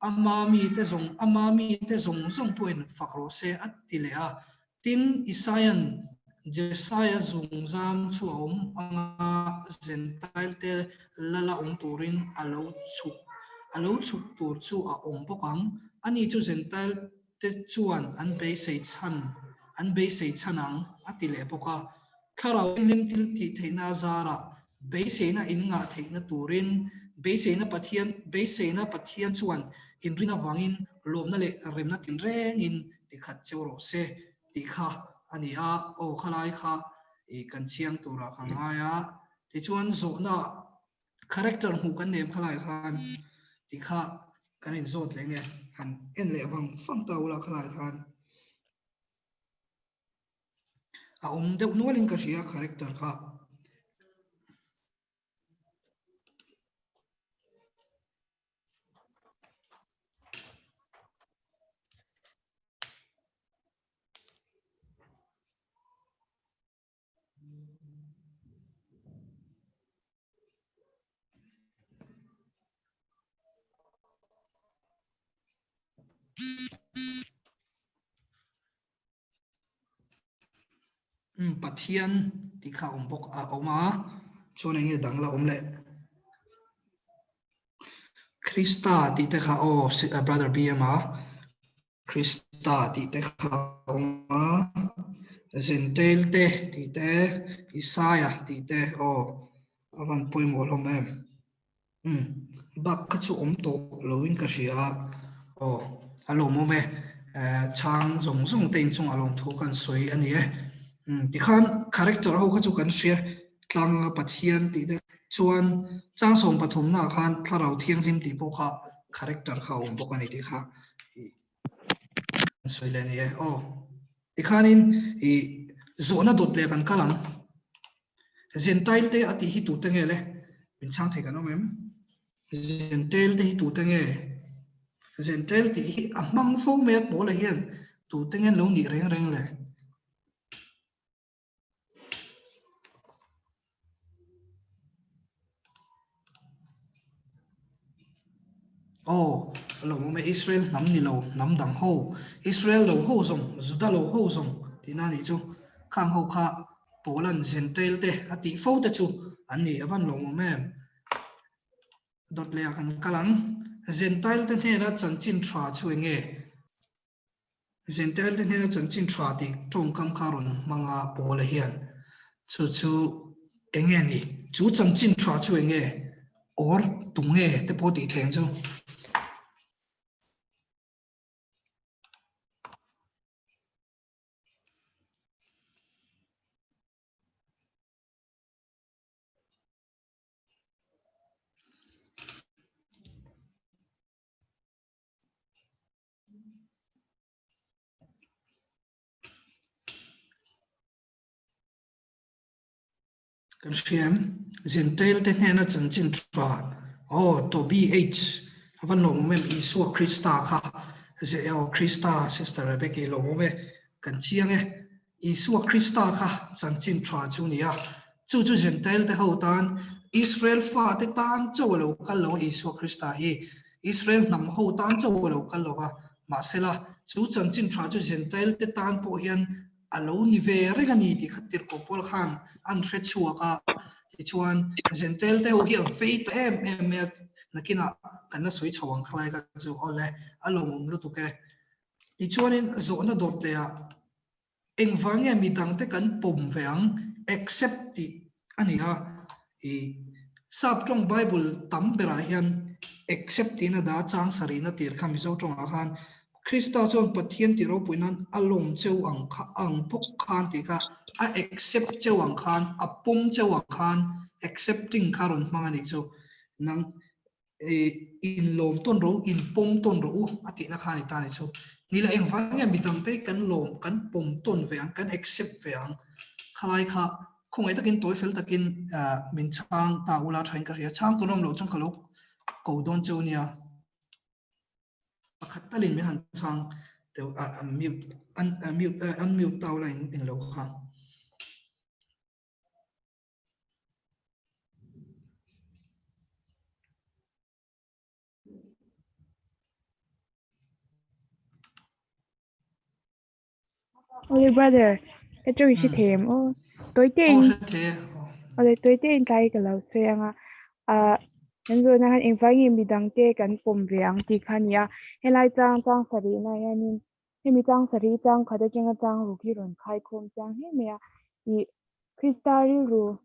ama mite zawng ama mite zawng zawng pawhin fak rawh se a ti leh a. Tin, Isaia'n Jesaia zungzam chu a awm anga Zentailte lala awm turin a lo chhuk a lo chhuk tur chu a awm bawk ang. Ani chu Zentailte chuan an beisei chhan an beisei chhan ang, a ti leh bawk a. Thlarau hlim thil tih theihna a zarah beiseina in ngah theihna turin beiseina Pathian beiseina Pathian chuan inrin avangin lawmna leh remna tinrengin tikhat cheu rawh se tih kha a ni a, aw khalai kha i kan chiang turah ka ngai a. Tichuan zawhna character hmuh kan nem khalai khan tih kha kan inzawt leh nge han en leh vang vang ta ula khalai khan a awm deuh nualin ka hria character kha. Um Pathian tih kha a awm bawk a awm a chuan eng nge dang la awm leh Krista tih te kha aw brother BM a Krista tih te kha a awm a Gentile te tih te Isaia tih te aw a van pawimawh hlawm em. Umm bak kha chu awm tawh loin ka hria a, aw a lawmawm e, chhang zawng zawng te inchungah lawmthu kan sawi a ni e. Umm tikhan character ho kha chu kan hria tlanga Pathian tih te chuan chang 13 naah khan Thlarau Thianghlim tih pawh kha character kha a awm bawk a ni tih kha kan sawi leh a ni e. Aw tikhanin ih zawhna dawt leh kan kal ang. Gentile te a tih hi tute nge le? Min chhang thei kan awm em? Gentile te hi tute nge? Gentile tih hi a hmang fo mai a Paula hian tute nge an lo nih reng reng le? Aw, a lo awm e, Israel hnam ni lo, hnam dang ho, Israel lo ho zawng, Juda lo ho zawng tihna a nih chu. Khang ho kha Paula'n Gentile te a tih fo te chu an ni, a van lawmawm em? Dawt leh ah kan kal ang. Gentile te hnena chanchin tha chu eng nge? Gentile te hnena chanchin tha tih tawngkam kha rawn hmang a Paula hian. Chu chu eng nge ni? Chu chanchin tha chu eng nge? Or tum nge te pawh tih thleng chu. Kan hria em? Gentile te hnena chanchin tha, aw, Toby H. A van lawmawm em? Isua Krista kha, aw, Krista, Sister Rebecca i lawmawm e, kan chiang e. Isua Krista kha chanchin tha chu ni a, chu chu Gentile te ho tan, Israel fate tan chauh a lo kal lo a Isua Krista hi Israel hnam ho tan chauh a lo kal lo va, mahsela chu chanchin tha chu Gentile te tan pawh hian a lo ni ve reng a ni tih kha tirhkoh pawl khan an hre chhuak a, tichuan Gentile te ho hi a vei ta em em mai a, nakinah kan la sawi chho ang khalai kha chu awle a lawmawm lutuk e. Tichuanin zawhna dawt leh ah engvang nge midangte kan pawm ve ang, accept tih a ni a, i Sap tawng Bible tam berah hian accept tiin a dah a, chang sarihna tir kha Mizo tawngah khan Krista chuan Pathian tih ropui nan a lawm cheu ang kha ang bawk khan tih kha a accept cheu ang khan a pawm cheu ang khan accepting kha rawn hmang a nih chu nang in lawm tawn rawh u, in pawm tawn rawh u a tihna kha a ni ta a ni chu. Ni la engvang nge midangte hi kan lawm, kan pawm tawn ve ang, kan accept ve ang khalai kha khawngaih takin tawi fel takin min chhang ta ula thain ka hria. Chhang tawn awm loh chuan ka lo ko dawn cheu nia. Pakhat talin min han chhang deuh a mute unmute unmute ta ula in lo kha. Holy brother, ka chu i them o. Toi te in. Ole toi te in kai ka lo se anga. A kan zo na han engvangi midang te kan pom ve ang ti kha nia. Helai chang chang sari na hianin Hemi chang sarih chang khat atanga chang ruk hi rawn khai khawm chiang hle mai a, ih Krista rilru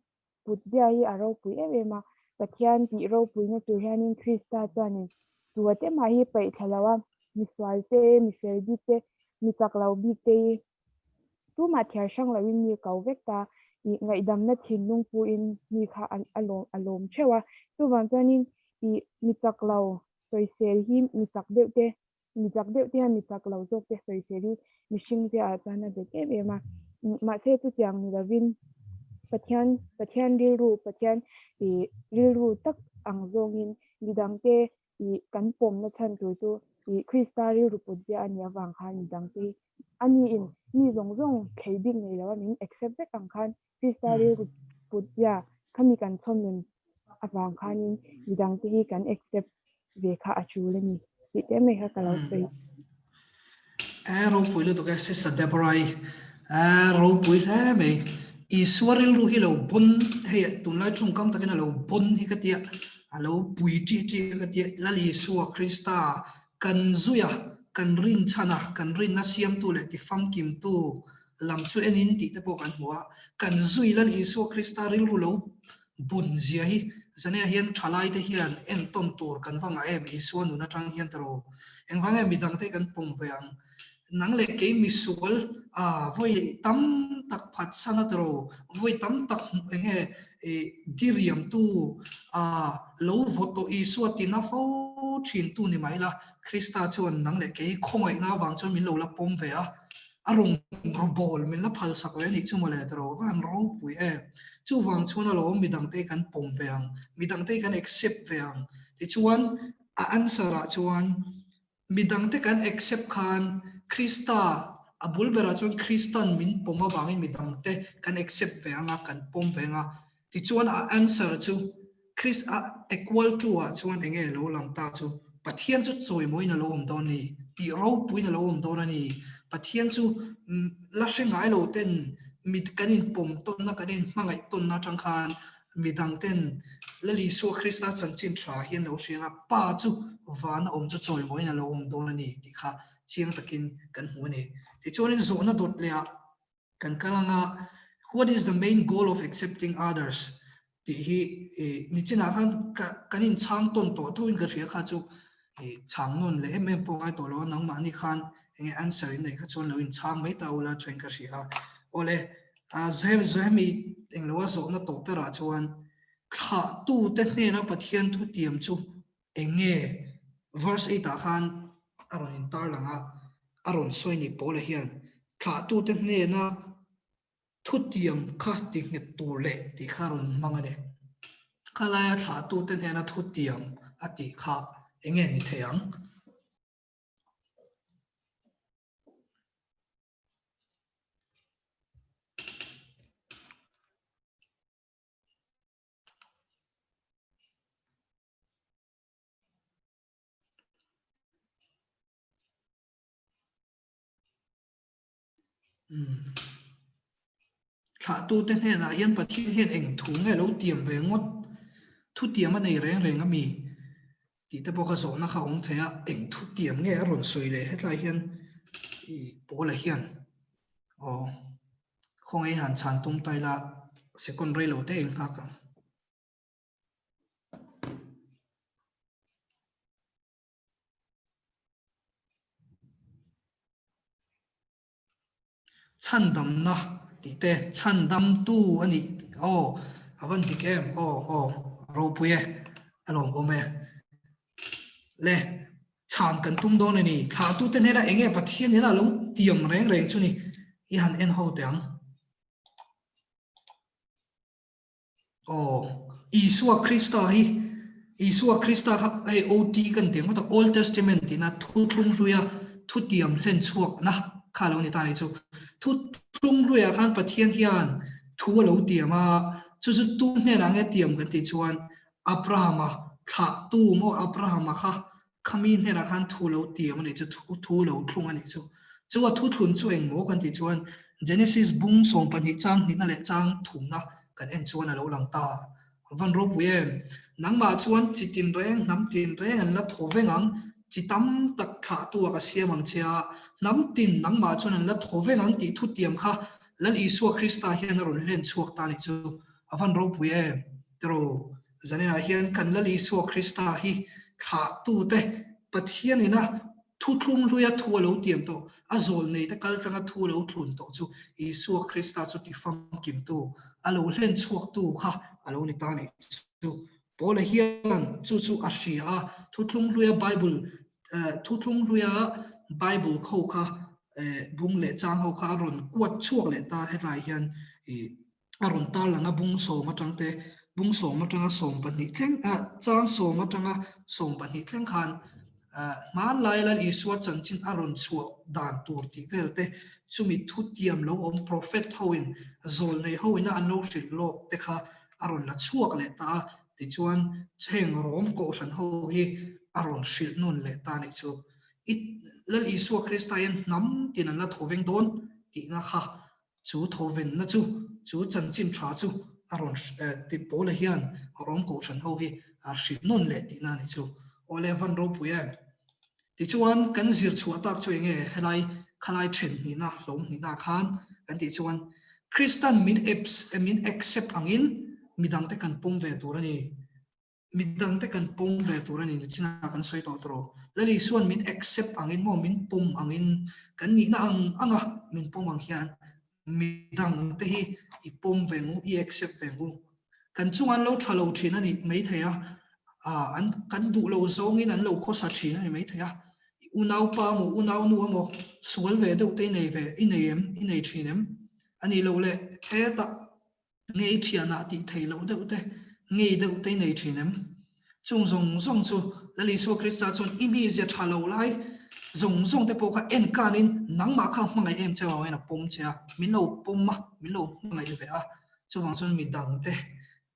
put zia hi a ropui em em a, Pathian tih ropuina tur hianin Krista chuanin tua te mah hi paih thla lo a, misual te, mi fel bik te, mi chak lo bik te hi tumah thiar hrang loin mi ko vek ta i ngaihdamna thinlung puin mi kha a lawm a lawm theuh a. Chuvang chuanin i mi chak lo sawisel hi mi chak deuh te mi chak deuh te hian mi chak lo zawk te sawisel hi mihring te ah chuan a bet em em a. Mahse chutiang ni lovin Pathian Pathian rilru Pathian i rilru tak ang zawngin midangte i kan pawmna chhan tur chu i Krista rilru put zia a nih avang khan midangte hi a niin mi zawng zawng thlei bik nei lo a min accept vek ang khan Krista rilru put zia khami kan chhawm nun avang khanin midangte hi kan accept ve kha a tul a ni tih te mai kha ka lo sawi. E ropui lutuk e Sister Deborah-i e ropui hle mai Isua rilru hi lo bon hei tunlai tawngkam takin a lo bon hi ka tia a lo pui tih tih ka tia Lal Isua Krista kan zuia kan rinchhana kan rinna siamtu leh tifamkimtu lam chu enin tih te pawh kan hmu a, kan zui Lal Isua Krista rilru lo bun zia hi zaniah hian thalai te hian entawn tur kan va ngah em Isua nun atang hian tiraw engvang nge midang te kan pawm ve ang nang leh kei misual a vawi tam tak phatsan a tiraw vawi tam tak enge diriam tu a lo vaw tawh Isua tina fo thin tu ni mai la Krista chuan nang leh kei khawngaihna avang chuan min lo la pawm ve a. A rawn ru bawl min la phal sak ve anih chu mawle tiraw va han ropui em. Chuvang chuan alawm midangte kan pawm ve ang, midangte kan accept ve ang. Tichuan a answer ah chuan midangte kan accept khan Krista a bul berah chuan Kristan min pawm avangin midangte kan accept ve ang a, kan pawm ve ang a. Tichuan a answer chu Chris a equal to ah chuan enge lo lang ta chu Pathian chu chawimawiin a lo awm dawn a ni, tih ropuiin a lo awm dawn a ni. Pathian chu la hre ngai lo ten mi kan inpawm tawnna, kan inhmangaih tawnna atang khan midang ten Lal Isua Krista chanchin tha hian lo hriang a, Pa chu vana awm chu chawimawiin a lo awm dawn a ni tih kha chiang takin kan hmu a ni. Tichuanin zawhna dawt leh ah Kan kal ang a, What is the main goal of accepting others? tih hi nichinah khan kan inchhang tawn tawh thoin ka hria kha chu chhang nawn leh em em pawh ngai tawh lo a, nangmahni khan enge answer in neih kha chuan lo inchhang mai ta ula thain ka hria a. Awle, Zohemi englo a zawhna tawh berah chuan thlahtute hnena Pathian thutiam chu Eng nge verse 8 ah khan a rawn intar lang a, a rawn sawi ni Paula hian thlahtute hnena thutiam kha ti nghet tur leh tih kha a rawn hmang a ni. Khalaia thlahtute hnena thutiam a tih kha eng nge ni thei ang? Thlahtute hnenah hian Pathian hian eng thu nge lo tiam ve ngawt? Thu tiam a nei reng reng a mi? Tih te pawh kha zawhna kha a awm thei a, eng thu tiam nge a rawn sawi leh hetlai hian i Paula hian aw khawngaih han chhan tum ta ila second rei lo te eng nghak ang. Chhandamna tih te chhandamtu a nih aw a van dik em aw aw ropui e a lawmawm e le chhan kan tum dawn a ni thlahtute hnena enge Pathian ina lo tiam reng reng chu ni i han en ho teh ang. Aw, Isua Krista hi, Isua Krista kha hei OT kan tih ang ngawt a, Old Testament tihna thuthlung hluia thutiam hlen chhuakna kha a lo ni ta a nih chu. Thuthlung hluiah khan Pathian hian thu a lo tiam a, chu chu tu hnenah nge tiam kan tih chuan Abrahama thlahtu maw Abrahama kha khami hnenah khan thu lo tiam a nih chu, thu lo thlung a nih chu. Chu a thuthlun chu eng maw kan tih chuan Genesis bung 12 chang hnihna leh chang thumna kan en chuan a lo lang ta. A van ropui em? Nangmah chuan chi tinreng, hnam tinreng an la thaw veng ang, chi tam tak thlahtu ah ka siam ang che a, hnam tin nangmah chuan an la thaw veng ang tih thutiam kha Lal Isua Krista hian a rawn hlen chhuak ta a nih chu. A van ropui em? Tiraw? Zaninah hian kan Lal Isua Krista hi thlahtute Pathian ina. Thuthlung hluia thu a lo tiam tawh, a zawl neite kal tlanga thu a lo thlun tawh chu Isua Krista chu tifamkimtu, a lo hlen chhuaktu kha a lo ni ta nih chu. Paula hian chu chu a hria a, Thuthlung hluia Bible, Thuthlung hluia Bible kho kha bung leh chang ho kha a rawn kuat chhuak leh ta hetlai hian a rawn tarlang a, bung sawm atang te, bung sawm atanga 12 thleng, chang sawm atanga 12 thleng khan hmanlai Lal Isua chanchin a rawn chhuah dan tur tih vel te, chumi thutiam lo awm prophet hoin, zawlnei hoin a an lo hrilh lawk te kha a rawn la chhuak leh ta a, tichuan heng Rom kohhran ho hi a rawn hrilh nawn leh ta nih chu. I Lal Isua Krista hian hnam tin an la tho veng dawn tihna kha Chu thawvenna chu, chu chanchin tha chu a rawn ti Paula hian Rom kohhran ho hi a hrilh nawn leh tihna a nih chu. Aw le, van ropui em? Tichuan, kan zir chhuah tak chu enge helai khalai then hnihna, hlawm hnihna khan kan tih chuan Kristan min min accept angin midangte kan pawm ve tur a ni. Midangte kan pawm ve tur a ni nichinah kan sawi tawh tawh. Lal Isua'n min accept angin maw, min pawm angin, kan nihna ang anga min pawm ang hian midangte hi i pawm ve ngu, i accept ve ngu. Kan chunga an lo tha lo thin a ni maithei a, an kan duh lo zawngin an lo khawsa thin a ni maithei a. I unaupa emaw, unaunu emaw sual ve deuh te i nei ve, i nei em, i nei thin em? A nih loh leh hetah Ngei thianah tih theih loh deuh te, ngei deuh te i nei thin em? Chung zawng zawng chu Lal Isua Krista chuan i mizia tha lo lai zawng zawng te pawh kha en kanin nangmah kha hmangaih em che vangin a pawm che a, min lo pawm a, min lo hmangaih ve a, chuvang chuan midang te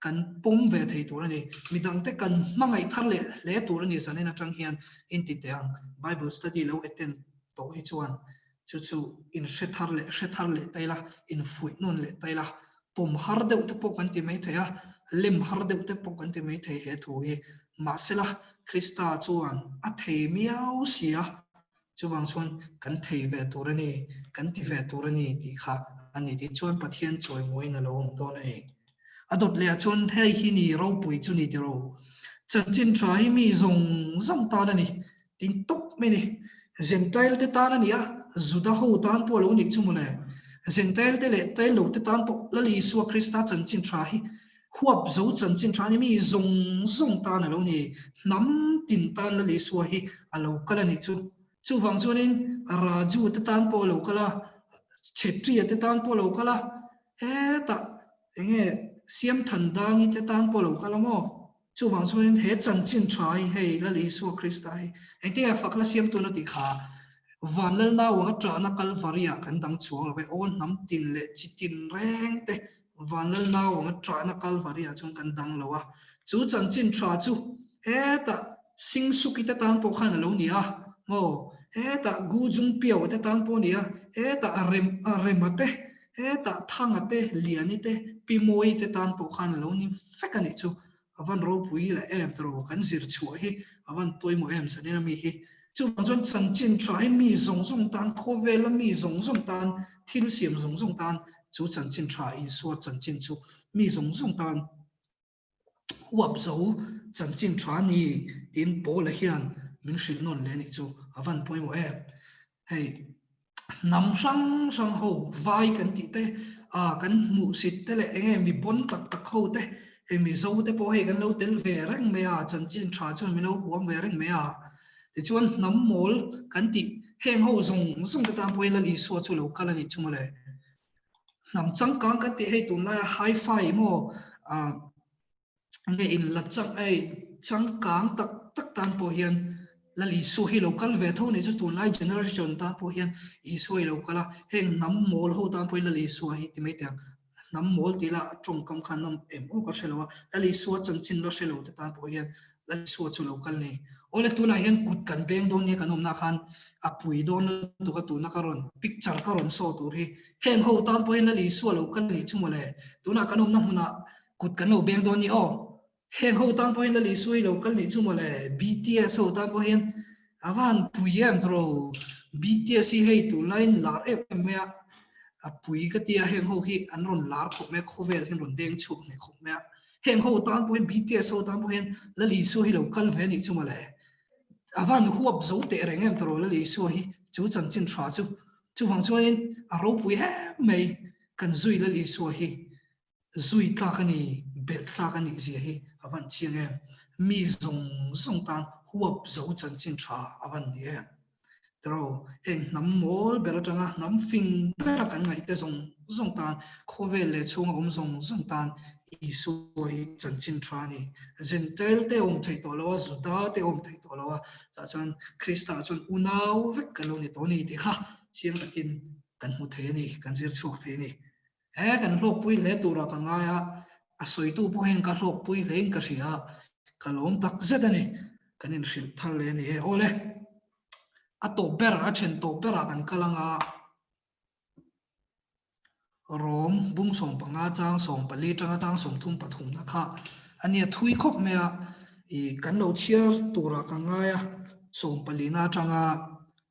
kan pawm ve thei tur a ni. Midang te kan hmangaih thar leh hle tur a ni zanin atang hian inti teh ang. Bible study lo attend tawh hi chuan Chu chu in hre thar leh hre thar leh ta ila, in fuih nawn leh ta ila, pawm har deuh te pawh kan ti mai thei a, lem har deuh te pawh kan ti mai thei he thu hi. Mahsela, Krista chuan a thei miau si a, chuvang chuan kan thei ve tur a ni, kan ti ve tur a ni tih kha a ni. Tichuan Pathian chawimawiin a lo awm dawn a ni. A dawt leh ah chuan hei hi ni ropui chu ni tiro. Chanchin tha hi mi zawng zawng tan a ni. Tin tawp mai ni. Zentail te tan a ni a, Juda ho tan pawh a lo nih chu mawle. Zentail te leh tail lo te tan pawh Lal Isua Krista chanchin tha hi huap zo chanchin tha a ni, mi zawng zawng tan a lo ni. Hnam tin tan Lal Isua hi a lo kal a nih chu. Chuvang chuanin Raju te tan pawh a lo kal a, Chhetria te tan pawh a lo kal a, hetah enge Siamthandangi te tan pawh a lo kal a maw? Chuvang chuanin he chanchin tha hi hei Lal Isua Krista hi engtin nge fakna siam tun a tih kha van Lal nauang a ṭahna Kalvari-ah kan dang chuang lo ve, aw hnam tin leh chi tin reng te van Lal nauang a ṭahna Kalvari-ah chuan kan dang lo a. Chu chanchin tha chu hetah Singsuki te tan pawh khan a lo ni a maw, hetah Gu Jungpiaua te tan pawh a ni a, hetah Rem Rema te, Hetah Thanga te, Liani te, Pi Mawii te tan pawh khan a lo ni vek a nih chu. A van ropui leh em tawh kan zir chhuah hi a van pawimawh em zanin a mi hi. Chuvang chuan chanchin tha hi mi zawng zawng tan, khawvela mi zawng zawng tan, thil siam zawng zawng tan chu chanchin tha Isua chanchin chu mi zawng zawng tan huap zo chanchin tha ni tiin Paula hian min hrilh nawn leh a nih chu a van pawimawh em. Hei hnam hrang hrang ho vai kan tih te ah kan hmuh sit te leh eng nge mi pawn tak tak ho te hei Mizo te pawh hei kan lo tel ve reng mai a chanchin tha chuan min lo huam ve reng mai a. Tichuan hnam mawl kan tih heng ho zawng zawng te tan pawhin Lal Isua chu lo kal a nih chu mawle. Hnam changkang kan tih hei tunlaia hi-fi maw ah nge in la chang ei changkang tak tak tan pawh hian Lal Isua hi lo kal ve tho ni chu tunlai generation tan pawh hian Isua hi lo kal a, heng hnam mawl ho tan pawhin Lal Isua hi ti mai teh ang, hnam mawl tih lah tawngkam khan nawm em aw ka hre lo a, Lal Isua chanchin la hre lo te tan pawh hian Lal Isua chu lo kal ni. Awle tunah hian kut kan beng dawn nia kan awmna khan a pui dawn lutuk a tuna ka rawn picture ka rawn show tur hi heng ho tan pawh hian Lal Isua lo kal ni chu mawle tunah kan awmna hmunah kut kan lo beng dawn ni aw. Heng ho tan pawh hian Lal Isua hi lo kal ni chu mawle BTS ho tan pawh hian a va han pui em tawh BTS hi hei tunlaiin lar em em mai a a pui ka tia heng ho hi an rawn lar khawp mai a khawvel hi an rawn deng chhuak hneh khawp mai a. Heng ho tan pawh hian BTS ho tan pawh hian Lal Isua hi lo kal ve a nih chu mawle. A van huap zo teh reng em tawh lo Lal Isua hi chu chanchin tha chu. Chuvang chuanin a ropui em mai kan zui Lal Isua hi zui tlak a ni, belh tlak a nih zia hi a van chiang em. Mi zawng zawng tan huap zo chanchin tha a van ni em. Tiro, heng hnam mawl ber atanga hnam fing bera kan ngaihte zawng zawng tan, khawvel leh chhunga awm zawng zawng tan Isua hi chanchin tha a ni. Jentail te awm theih tawh lo a, Juda te awm theih tawh lo a, chah chuan Krista chuan unau vek kan lo ni tawh a ni tih kha chiang takin kan hmu thei a ni, kan zir chhuak thei a ni. He kan hlawkpui hle turah ka ngai a, a sawitu pawh hian ka hlawkpui hlein ka hria a, ka lawm tak zet a ni. Kan inhrilh thar leh a ni e. Awle, a tawp ber, a then tawp berah kan kal ang a, Rom bung 15 chang 14 atanga chang 33 na kha a nia thui khawp mai a, i kan lo chhiar turah ka ngai a, 14 na atanga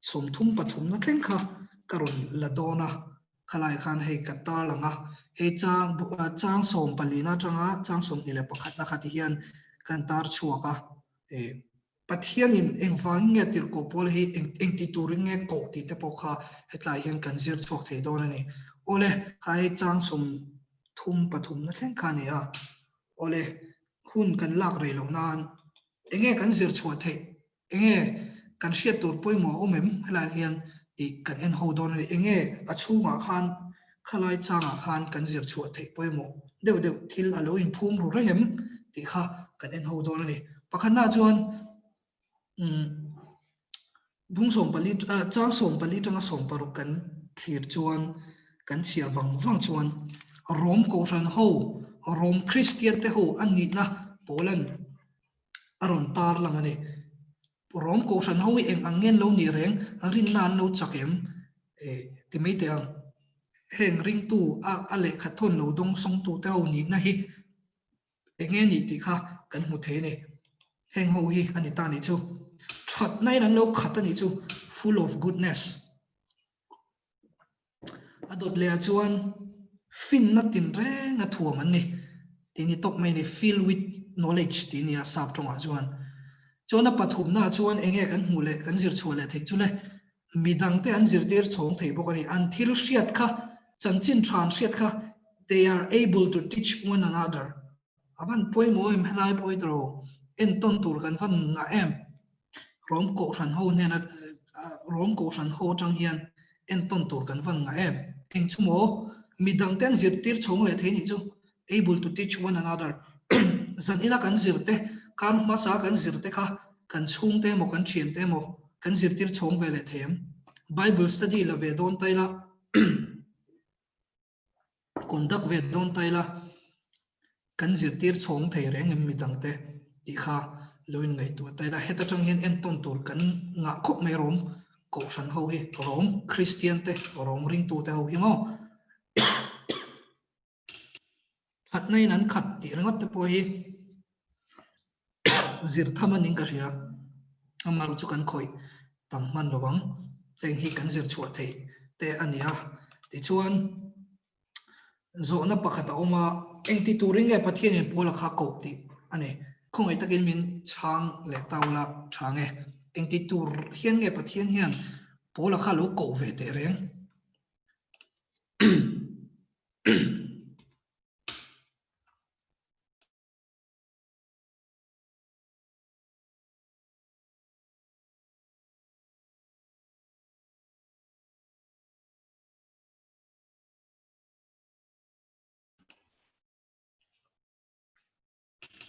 33 na thleng kha ka rawn la dawn a. Khalai khan hei ka tarlang a, hei chang chang 14 atanga chang 21 na kha ti hian kan tar chhuak a, Pathianin engvangin nge tirhkoh pawl hi engti turin nge koh tih te pawh kha hetlai hian kan zir chhuak thei dawn a ni. Awle, kha hei chang 33 na thleng kha a ni a. Awle, hun kan lak rei loh nan enge kan zir chhuah theih Enge kan hriat tur pawimawh a awm em? Helaiah hian tih kan en ho dawn a ni. Enge a chhungah khan khalai changah khan kan zir chhuah theih pawimawh deuh deuh thil a lo inphum ru reng em tih kha kan en ho dawn a ni. Pakhatnaah chuan umm bung 14 chang 14 atanga 16 kan thlir chuan kan chhiar vang vang chuan Rom Kohhran ho, Rom Kristian te ho a nihna pawlan a rawn tar lang a ni. Rom Kohhran ho hi eng ang nge an lo nih reng, rinna an lo chak em? Eh, ti mai teh ang. Heng ringtu a a lehkha thawn lo dawng sawngtute ho nihna hi eng nge nih tih kha kan hmu thei a ni. Heng ho hi a ni ta nih chu. Thatna in an lo khat a nih chu, full of goodness. A dawt leh ah chuan finna tinreng a thuam an ni tih ni tawp mai a ni, fill with knowledge tih a ni a sap tawngah chuan. Chuan a pathumna ah chuan eng nge kan hmuh leh kan zir chhuah leh theih chu le, midangte an zirtir chhawng thei bawk a ni. An thil hriat kha, chanchin tha an hriat kha, they are able to teach one another. A van pawimawh em helai pawh hi tawh entawn tur kan van ngah em? Rom Kohhran ho hnena Rom Kohhran ho atang hian entawn tur kan van ngah em? Eng chu maw? Midang te an zirtir chhawng leh thei nih chu able to teach one another zan ina kan zir te kar hmasa kan zir te kha kan chhungte emaw kan thiante emaw kan zirtir chhawng ve leh thei em? Bible study la ve dawn ta ila Conduct ve dawn ta ila, kan zirtir chhawng thei reng em midangte tih kha lo in ngaihtuah ta ila, heta tang hian entawn tur kan ngah khawp mai rawm Kohhran ho hi, rawm Kristian te, rawm ringtu te ho hi maw? Thatna in an khat tih ringawt te pawh hi zir tham a ning ka hria, amaherawh chu kan khawih tam hman lo ang, heng hi kan zir chhuah theih te a ni a. Tichuan, zawhna pakhat a awm a, engti turin nge Pathianin Paula kha koh tih a ni. Khawngaih takin min chhang leh ta ula tha nge? Engti tur hian nge Pathian hian Paula kha lo koh ve teh reng?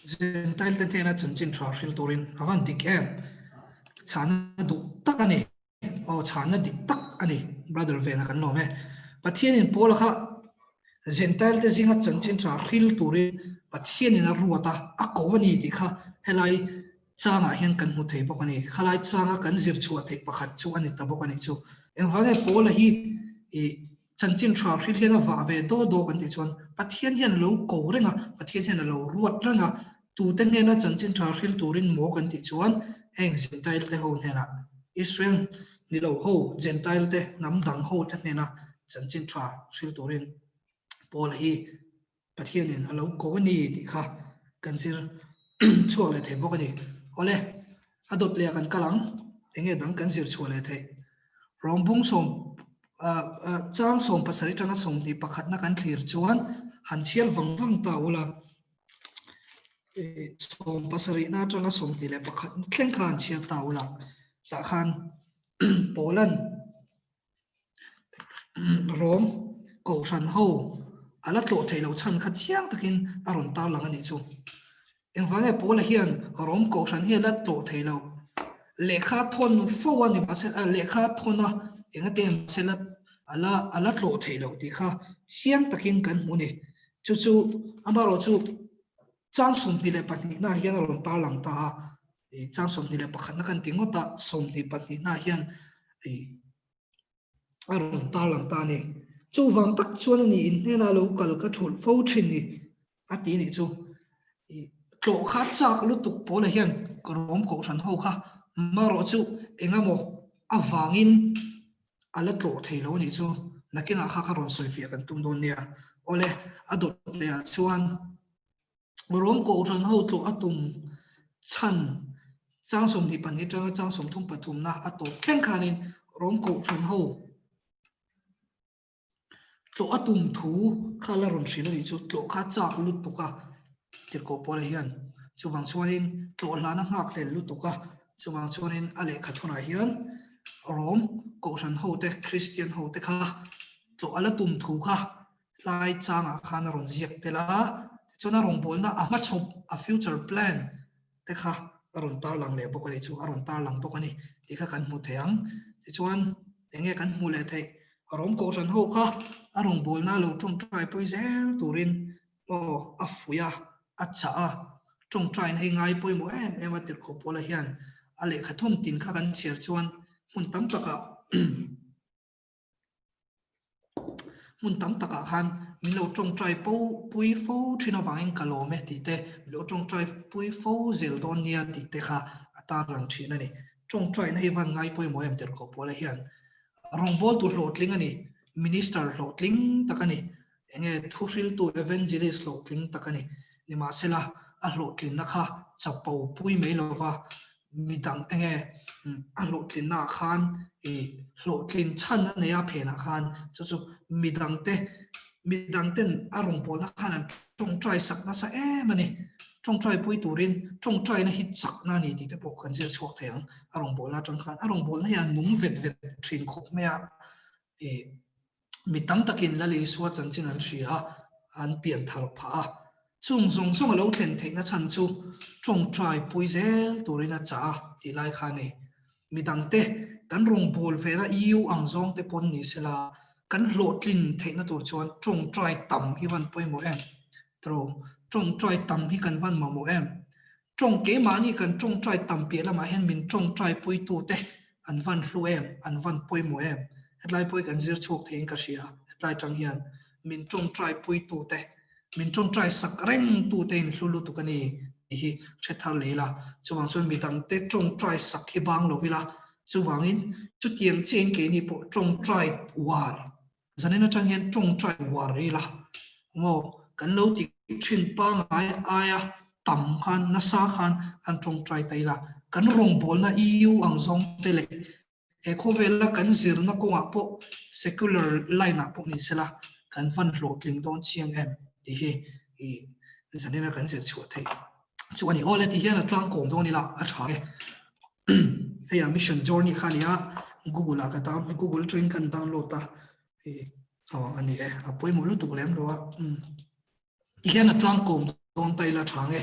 Zentail te hnena chanchin tha hril turin a van dik em? Chhana duh tak a ni. Aw chhana dik tak a ni. Brother Vena kan lawm e. Pathianin Paula kha Zentail te zinga chanchin tha hril turin Pathianin a ruat a, a ko a ni tih kha helai changah hian kan hmu thei bawk a ni. Khalai changa kan zir chhuah theih pakhat chu a ni ta bawk a nih chu. Engvang nge Paula hi i chanchin tha hril hian a vah ve daw daw kan tih chuan Pathian hian a lo ko reng a, Pathian hian a lo ruat reng a, tute hnena chanchin tha hril turin maw kan tih chuan heng Zentail te ho hnenah, Israel ni lo ho, Jentail te, hnam dang ho te hnena chanchin tha hril turin Paula hi Pathianin a lo ko a ni tih kha kan zir chhuak leh thei bawk a ni. Awle. A dawt leh ah kan kal ang. Enge dang kan zir chhuah leh theih? Rawmbung sawm chang 70 atanga 21 na kan thlir chuan han chhiar vang vang ta ula. 70 na atanga 21 thleng kha han chhiar ta ula. Tah khan Poland Rom kohhran ho a la tlawh theih loh chhan kha chiang takin a rawn tarlang a nih chu. Engvang nge Paula hian Rom kohhran hi a la tlawh theih loh? Lehkha thawn fo a ni mahse lehkha thawn a engate mahse la a la a la tlawh theih loh tih kha chiang takin kan hmu a ni. Chu chu amaherawh chu Chang 22 na hian a rawn tarlang ta a, chang 21 na kan ti ngawt a, 22 na hian a rawn tarlang ta a ni. Chuvang tak chuan a ni in hnena lo kal ka thulh fo thin ni a ti nih chu. Tlawh kha chak lutuk pawla hian rawm kohhran ho kha marawh chu engemaw avangin a la tlawh thei lo a nih chu. Nakinah kha kha rawn sawifiah kan tum dawn nia. Awle, a dawt lehah chuan Rom Kohhran ho tlawh a tum chhan chang 22 atanga chang 33 na a tawp thleng khanin Rom Kohhran ho tlawh a tum thu kha la rawn hrilh a nih chu. Tlawh kha chak lutuk a tirhkoh Paula hian chuvang chuanin tlawh hlana nghak hlel lutuk a, chuvang chuanin a lehkha thunah hian Rom Kohhran hote, Kristian hote kha tlawh a la tum thu kha tlai changah khan a rawn ziak tel a, tichuan a rawngbawlna a hmachhawp, a future plan, te kha a rawn tarlang leh bawk a ni, chu a rawn tarlang bawk a ni tih kha kan hmu thei ang. Tichuan eng nge kan hmuh leh theih? Rawng kohhran ho kha a rawngbawlna lo tawngtai pui zel turin aw a fuih a, a chah a, tawngtaina hi ngai pawimawh em em a tirhkoh pawla hian a lehkha thawm tin kha kan chhiar chuan hmun tam takah Hmun tam takah khan min lo tawngtai po pui fo thin avangin ka lawm e tih te, min lo tawngtai pui fo zel dawn nia tih te kha a tarlang thin a ni. Tawngtaina hi van ngai pawimawh em tirhkoh Pawla hian rawngbawl tur hlawhtling a ni, minister hlawhtling tak a ni, enge thuhriltu evangelist hlawhtling tak a ni. Nimahsela a hlawhtlinna kha chapo pui mai lova midang enge a hlawhtlinna ah khan i hlawhtlin chhan a nei a phenah khan chu chu midang te midang ten a rawngbawlna khan an tawngtai sak nasa em a ni. Tawngtai pui turin tawngtaina hi chakna a ni tih te pawh kan zir chhuak thei ang a rawngbawlna atang khan. A rawngbawlna hi a nung vet vet thin khawp mai a i Mi tam takin Lal Isua chanchin an hria a, an pian thar phah a. Chung zawng zawng a lo thlen theihna chhan chu tawngtai pui zel turin a chah a tih lai kha a ni. Mi dangte kan rawngbâwl vela EU ang zawngte pawn ni sela, kan hlawhtlin theihna tur chuan tawngtai tam hi van pawimawh em? Tro, tawngtai tam hi kan van mamawh em? Tawng keimahni kan tawngtai tam piah lamah hian min tawngtai puitute an van hlu em, an van pawimawh em? Hetlai pawh hi kan zir chhuak theiin ka hria, hetlai tang hian min tawngtai puitute, min tawngtai sak rengtute in hlu lutuk a ni tih hi hre thar leh ila. Chuvang chuan midangte tawngtai sak hi bang lo ila, chuvangin chutiang chiahin keini pawh tawngtai uar Zanin atang hian tawngtai uar ila maw kan lo ti thin pangai aia tam khan nasa khan han tawngtai ta ila kan rawngbawlna EU ang zawng te leh he khawvela kan zirna kawngah pawh secular line ah pawh ni sela kan van hlawhtling dawn chiang em tih hi i zanina kan zir chhuah theih chu a ni. Awle ti hian a tlangkawm dawn ila a tha e. Hei a mission journey kha nia Google ah ka down Google atangin kan download a aw a ni e a pawimawh lutuk lem lo a ti hian a tlangkawm dawn ta ila tha nge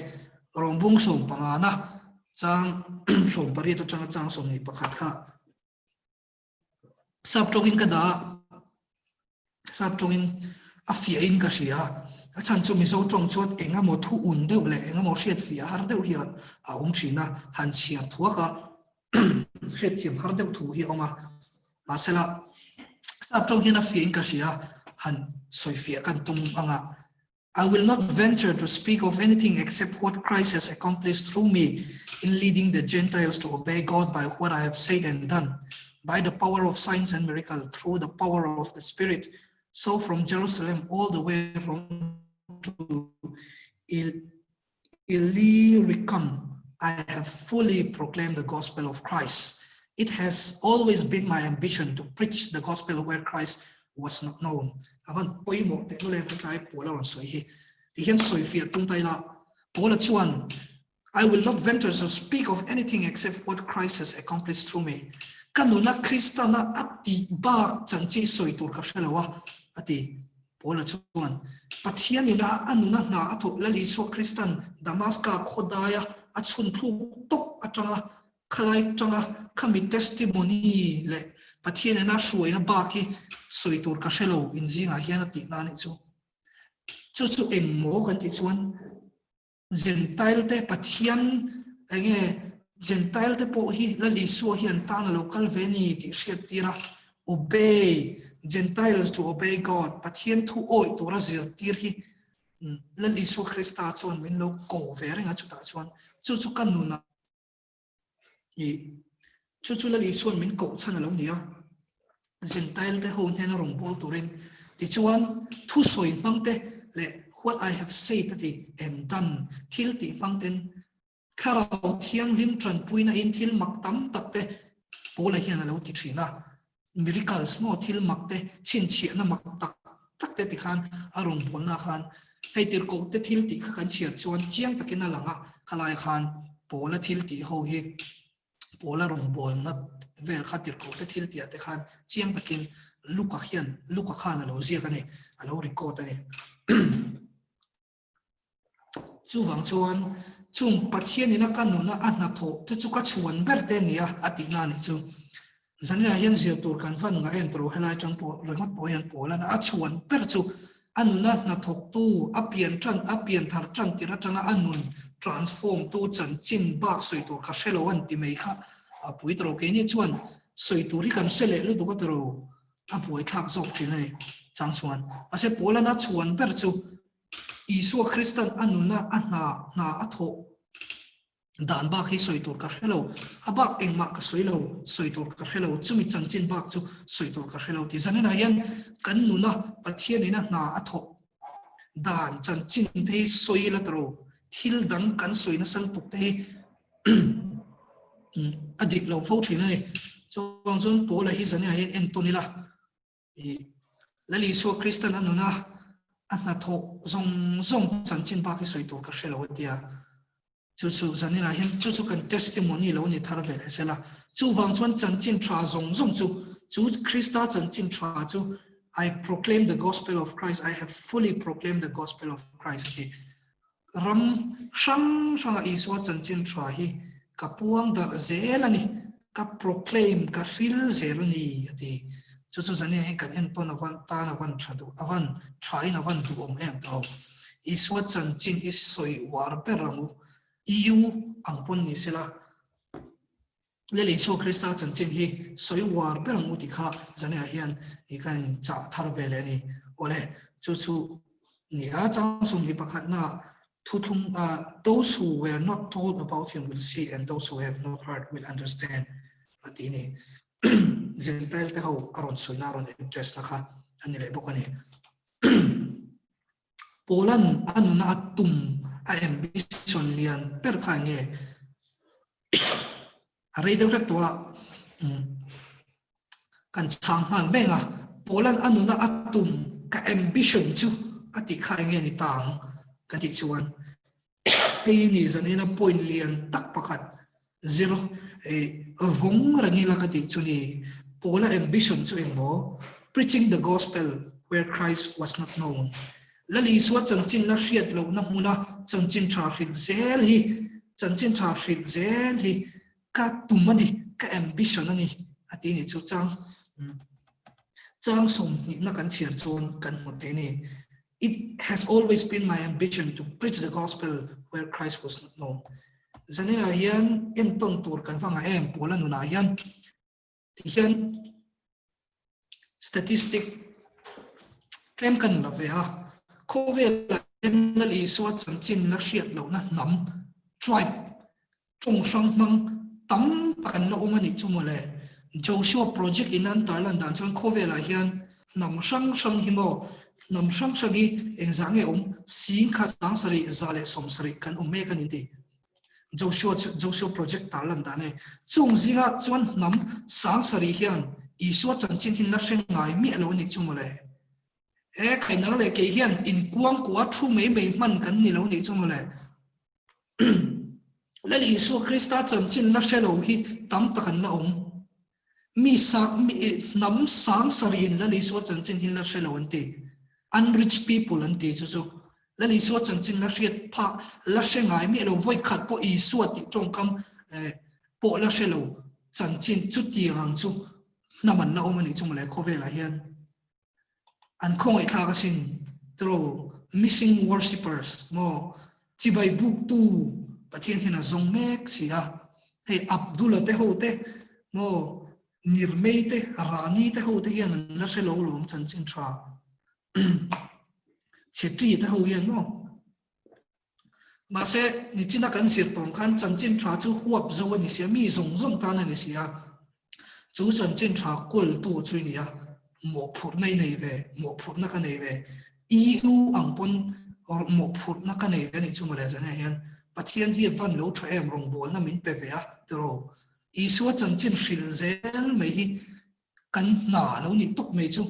rawngbung 15 na chang 18 atanga chang 21 kha Sap tawngin ka dah a, sap tawngin a fiahin ka hria a, a chhan chu Mizo tawng chuan eng emaw thu un deuh leh eng emaw hriat fiah har deuh hi a awm thin a, han chhiar thuak a, hriatthiam har deuh thu hi a awm a. Mahsela, sap tawng hian a fiahin ka hria a, han sawi fiah kan tum ang a. I will not venture to speak of anything except what Christ has accomplished through me in leading the Gentiles to obey God by what I have said and done, by the power of signs and miracles, through the power of the Spirit. So from Jerusalem all the way from to Illyricum, I have fully proclaimed the gospel of Christ. It has always been my ambition to preach the gospel where Christ was not known. A van pawimawh teh lul em hetlai Paula rawn sawi hi. Ti hian sawi fiah tum ta ila, Paula chuan, I will not venture to speak of anything except what Christ has accomplished through me. Ka nuna Kristana a tih bak chanchin sawi tur ka hre lo a, a ti. Paula chuan, Pathianin a a nuna hna a thawk Lal Isua Kristan Damaska khaw daia a chhun thluk tawp atanga khalai tanga khami testimony leh Pathianin a hruaina bak hi sawi tur ka hre lo inzingah hian a tihna a nih chu. Chu chu eng maw kan tih chuan Gentile te Pathian enge Gentile te pawh hi Lal Isua hian tan a lo kal ve ni tih hriat tir a, obey, Gentiles to obey God, Pathian thu awih tura zirtir hi Lal Isua Krista chuan min lo ko ve reng a chutah chuan chu chu ka nuna i chu chu Lal Isuan min koh chhan a lo ni a, Gentile te ho hnena rawn bawl turin. Tichuan, thusawi hmang te leh what I have said a ti and done thil tih hmang ten Thlarau Thianghlim tanpuina in thil mak tam tak te Paula hian a lo ti thin a. Miracles maw thil mak te chhinchhiahna mak tak tak te tikhan a rawn bawlna khan hei tirhkoh te thil tih kha kan chhiar chuan chiang takin a lang a, khalai khan Paula thil tih ho hi Paula rawn bawlna vel kha tirhkoh te thil tih ah te khan chiang takin Luka hian Luka khan a lo ziak a ni, a lo record a ni. Chuvang chuan chung Pathianin a ka nuna a hnathawh te chu ka chhuan ber te a ni a, a tihna a nih chu. Zanriah hian zir tur kan van ngah em tawh helai atang pawh ringawt pawh hian Paula'n a chhuan ber chu a nuna hnathawktu, a pian tan, a pian thar tan tir atanga a nun transform tu chanchin bak sawi tur ka hre lo an ti mai kha a pui tawh lo. Keini chuan sawi tur hi kan hre leh lutuk a tawh lo, a buaithlak zawk thin a ni chang chuan. Mahse Paula'n a chhuan ber chu Isua Kristan a nuna a hna hna a thawh dan bak hi sawi tur ka hre lo, a bak engmah ka sawi lo, sawi tur ka hre lo, chumi chanchin bak chu sawi tur ka hre lo tih zaninah hian kan nuna Pathianin a hna a thawh dan chanchin te hi sawi ila tawh lo, thil dang kan sawi nasa lutuk te hi a dik lo fo thin a ni. Chuvang chuan Paula hi zaninah hian entawn ila. Lal Isua Kristan a nuna a hnathawh zawng zawng chanchin bak hi sawi tur ka hre lo a tia. Chu chu zaninah hian chu chu kan testimony lo ni thar ve leh sela. Chuvang chuan chanchin tha zawng zawng chu chu Krista chanchin tha chu I proclaim the gospel of Christ, I have fully proclaimed the gospel of Christ a ti. Ram hrang hranga Isua chanchin tha hi ka puang darh zel a ni, ka proclaim, ka hril zel a ni, a ti. Chu chu zanin hi kan entawn avan tan avan tha duh, avan thain avan duhawm em tawh. Isua chanchin hi sawi uar ber ang u, EU ang pawn ni sela, Lel Isua Krista chanchin hi sawi uar ber ang u tih kha Zania hian i kan inchah thar ve leh a ni. Awle, chu chu ni a, chang sawmhnih pakhatna thuthlung Those who were not told about him will see and those who have not heard will understand a ti a ni. Gentile te ho a rawn sawina a rawn address na kha a ni leh bawk a ni. Paula'n a nuna a tum a ambition lian ber kha eng nge? A rei deuh hlek tawh a, kan chhang nghal mek a, Paula'n a nuna a tum ka ambition chu a tih kha eng nge ni ta ang ka tih chuan hei ni zanina point lian tak pakhat zir vawng reng ila ka tih chu ni. Paula ambition chu eng maw? Preaching the gospel where Christ was not known. Lal Isua chanchin la hriat lohna hmuna chanchin tha hrilh zel hi, chanchin tha hrilh zel hi ka tum a ni, ka ambition a ni a ti ni chu chang chang sawmhnihna kan chhiar chuan kan hmu thei a ni. It has always been my ambition to preach the gospel where Christ was not known. Zaninah hian entawn tur kan va ngah em Paula nunah hian ti hian statistic tlem kan la ve a, khawvelah hian Lal Isua chanchin la hriat lohna hnam, tribe, tawng hrang hmang tam tak an la awm a nih chu mawle. Joshua Project in an tarlan dan chuan khawvelah hian hnam hrang hrang hi maw, hnam hrang hrang hi engzah nge awm, 1,770 kan awm mek a ni ti. Joshua chu Joshua project tarlan dan a ni. Chung zingah chuan hnam sangsarih hian Isua chanchin hi la hre ngai miah lo a nih chu mawle. E khainang leh kei hian inkuangkuah thu mai mai hman kan ni lo nih chu mawle. Lal Isua Krista chanchin la hre lo hi tam tak an la awm. Mi sang mi hnam sangsarih in Lal Isua chanchin hi la hre lo an ti. Unreached people an ti chu chu. Lal Isua chanchin la hriat phak la hre ngai miah lo vawi khat pawh Isua tih tawngkam pawh la hre lo chanchin chutiang ang chu hnam an la awm a nih chu mawle khawvelah hian. An khawngaihthlak asin tiraw missing worshippers maw chibai buktu Pathian hian a zawng mek si a, hei Abdul-a te ho te maw Nirmei te Rani te ho te hian an la hre lo lawm chanchin tha Chhetri te ho hian maw Mahse nichina kan zir tawng khan chanchin tha chu huap zo a ni si a, mi zawng zawng tan a ni si a. Chu chanchin tha kawltu chu i ni a, mawhphurhna i nei ve, mawhphurhna ka nei ve, EU ang pawn mawhphurhna ka nei ve a nih chu mawle zan ah hian Pathian hi van lo tha em rawngbawlna min pe ve a tiraw. Isua chanchin hrilh zel mai hi kan hna lo nih tawp mai chu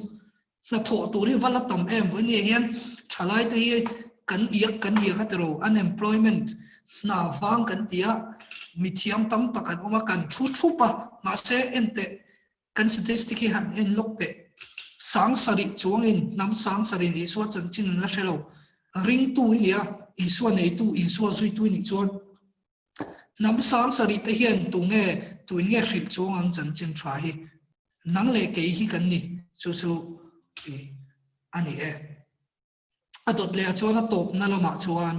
hnathawh tur hi va la tam em vawi nia hian thalai te hi kan iak kan iak a tiro unemployment hna vang kan ti a mithiam tam tak an awm a kan thu thup a mahse enteh kan statistic hi han en lawk teh sangsarih chuangin hnam sangsarih ni Isua chanchin an la hre lo ringtu i nia Isua neitu Isua zuitu i nih chuan Hnam sangsarih te hian tunge tuin nge hrilh chuang ang chanchin tha hi? Nang leh kei hi kan ni, chu chu a ni e. A dawt leh ah chuan a tawpna lamah chuan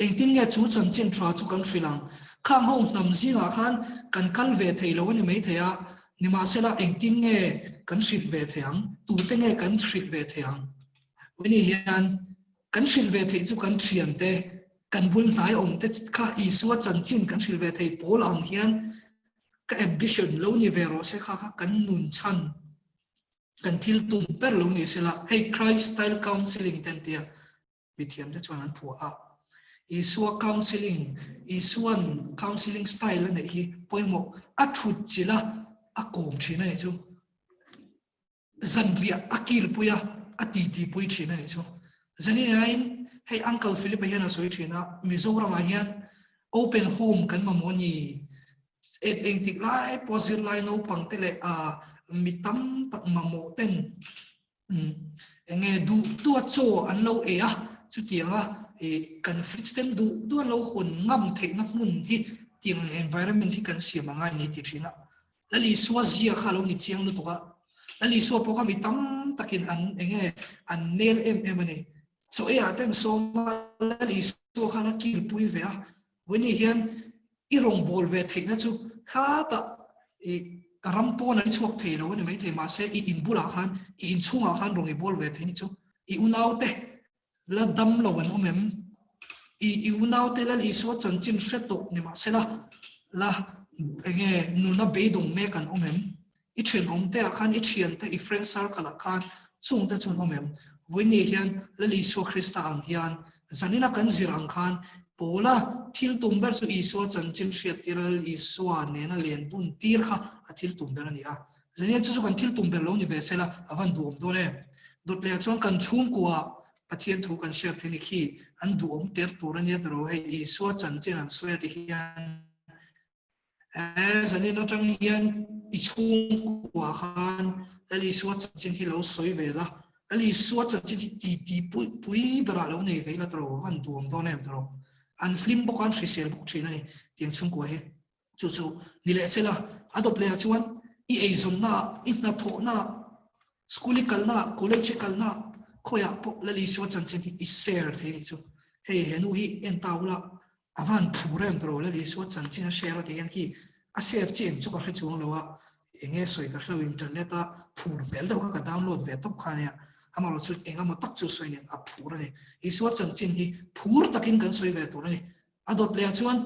engtin nge chu chanchin tha chu kan hrilh ang? Khang ho hnam zingah khan kan kal ve thei lo a ni maithei a, nimahsela engtin nge kan hrilh ve thei ang? Tute nge kan hrilh ve thei ang? Vawini hian kan hrilh ve theih chu kan thiante Kan bul hnai awm te kha Isua chanchin kan hrilh ve thei pawl ang hian ka ambition lo ni ve rawh se kha kha kan nun chhan kan thil tum ber lo ni sela hei Christ style counselling te an tia mithiam te chuan an phuah a Isua counselling Isuan counselling style a neih hi pawimawh a thut chilh a a kawm thin a nih chu. Zanriah a kilpui a, a titipui thin a nih chu. Zanin hei Uncle Philip-a hian a sawi thin a, Mizoramah hian open home kan mamawh a ni. Et engtik lai pawh zirlai naupang te leh mi tam tak mamawh ten enge duh duh a chaw an lo ei a, chutianga kan fridge ten duh duh an lo hawn ngam theihna hmun hi tiang environment hi kan siam a ngai a ni ti thin a. Lal Isua zia kha a lo ni chiang lutuk a, Lal Isua pawh kha mi tam takin an enge an nel em em a ni. Chaw eiah te an sawm a, Lal Isua khan a kilpui ve a, vawiin hian i rawngbâwl ve theihna chu hetah i ram pawn an chhuak thei lo a ni maithei, mahse i in bulah khan, i inchhungah khan rawn i bawl ve thei ni chu i unaute La dam lo an awm em? I i unaute Lal Isua chanchin hre tawh ni mahsela, la enge nuna beidawng mek an awm em? I thenawmte ah khan i thiante, i friend circle ah khan chungte chu an awm em? Vawiini hian Lal Isua Krista ang hian zanina kan zir ang khan Paula thil tum ber chu Isua chanchin hriattir a Lal Isua nena len bun tir kha a thil tum ber a ni a. Zania chu chu kan thil tum ber lo ni ve sela a van duhawm dawn em? Dawt leh ah chuan kan chhungkua Pathian thu kan hriat theih ni khi an duhawm ter tur a nia tiraw hei Isua chanchin an sawi a ti hian e zanin atang hian i chhungkua khan Lal Isua chanchin hi lo sawi ve la Lal Isua chanchin hi ti ti pui pui berah lo nei ve ila tiraw a van duhawm dawn em tiraw an hlim bawk a an hrisel bawk thin a ni tiang chhungkua hi. Chu chu ni leh sela, a dawp leh ah chuan i eizawnna ah, i hnathawhna ah, school i kalna ah, college i kalna ah, khawiah pawh Lal Isua chanchin hi i share thei a nih chu. Hei he nu hi en ta ula, a van phur em tawh lo, Lal Isua chanchin a share a tih hian khi a share chi eng chu ka hre chuang lo a, eng nge sawi ka hre lo, internet a phur hmel deuh kha ka download ve tawp kha ania, amaherawhchu chu eng emaw tak chu sawi nen a phur a ni. Isua chanchin hi phur takin kan sawi ve tur a ni. A dawt leh ah chuan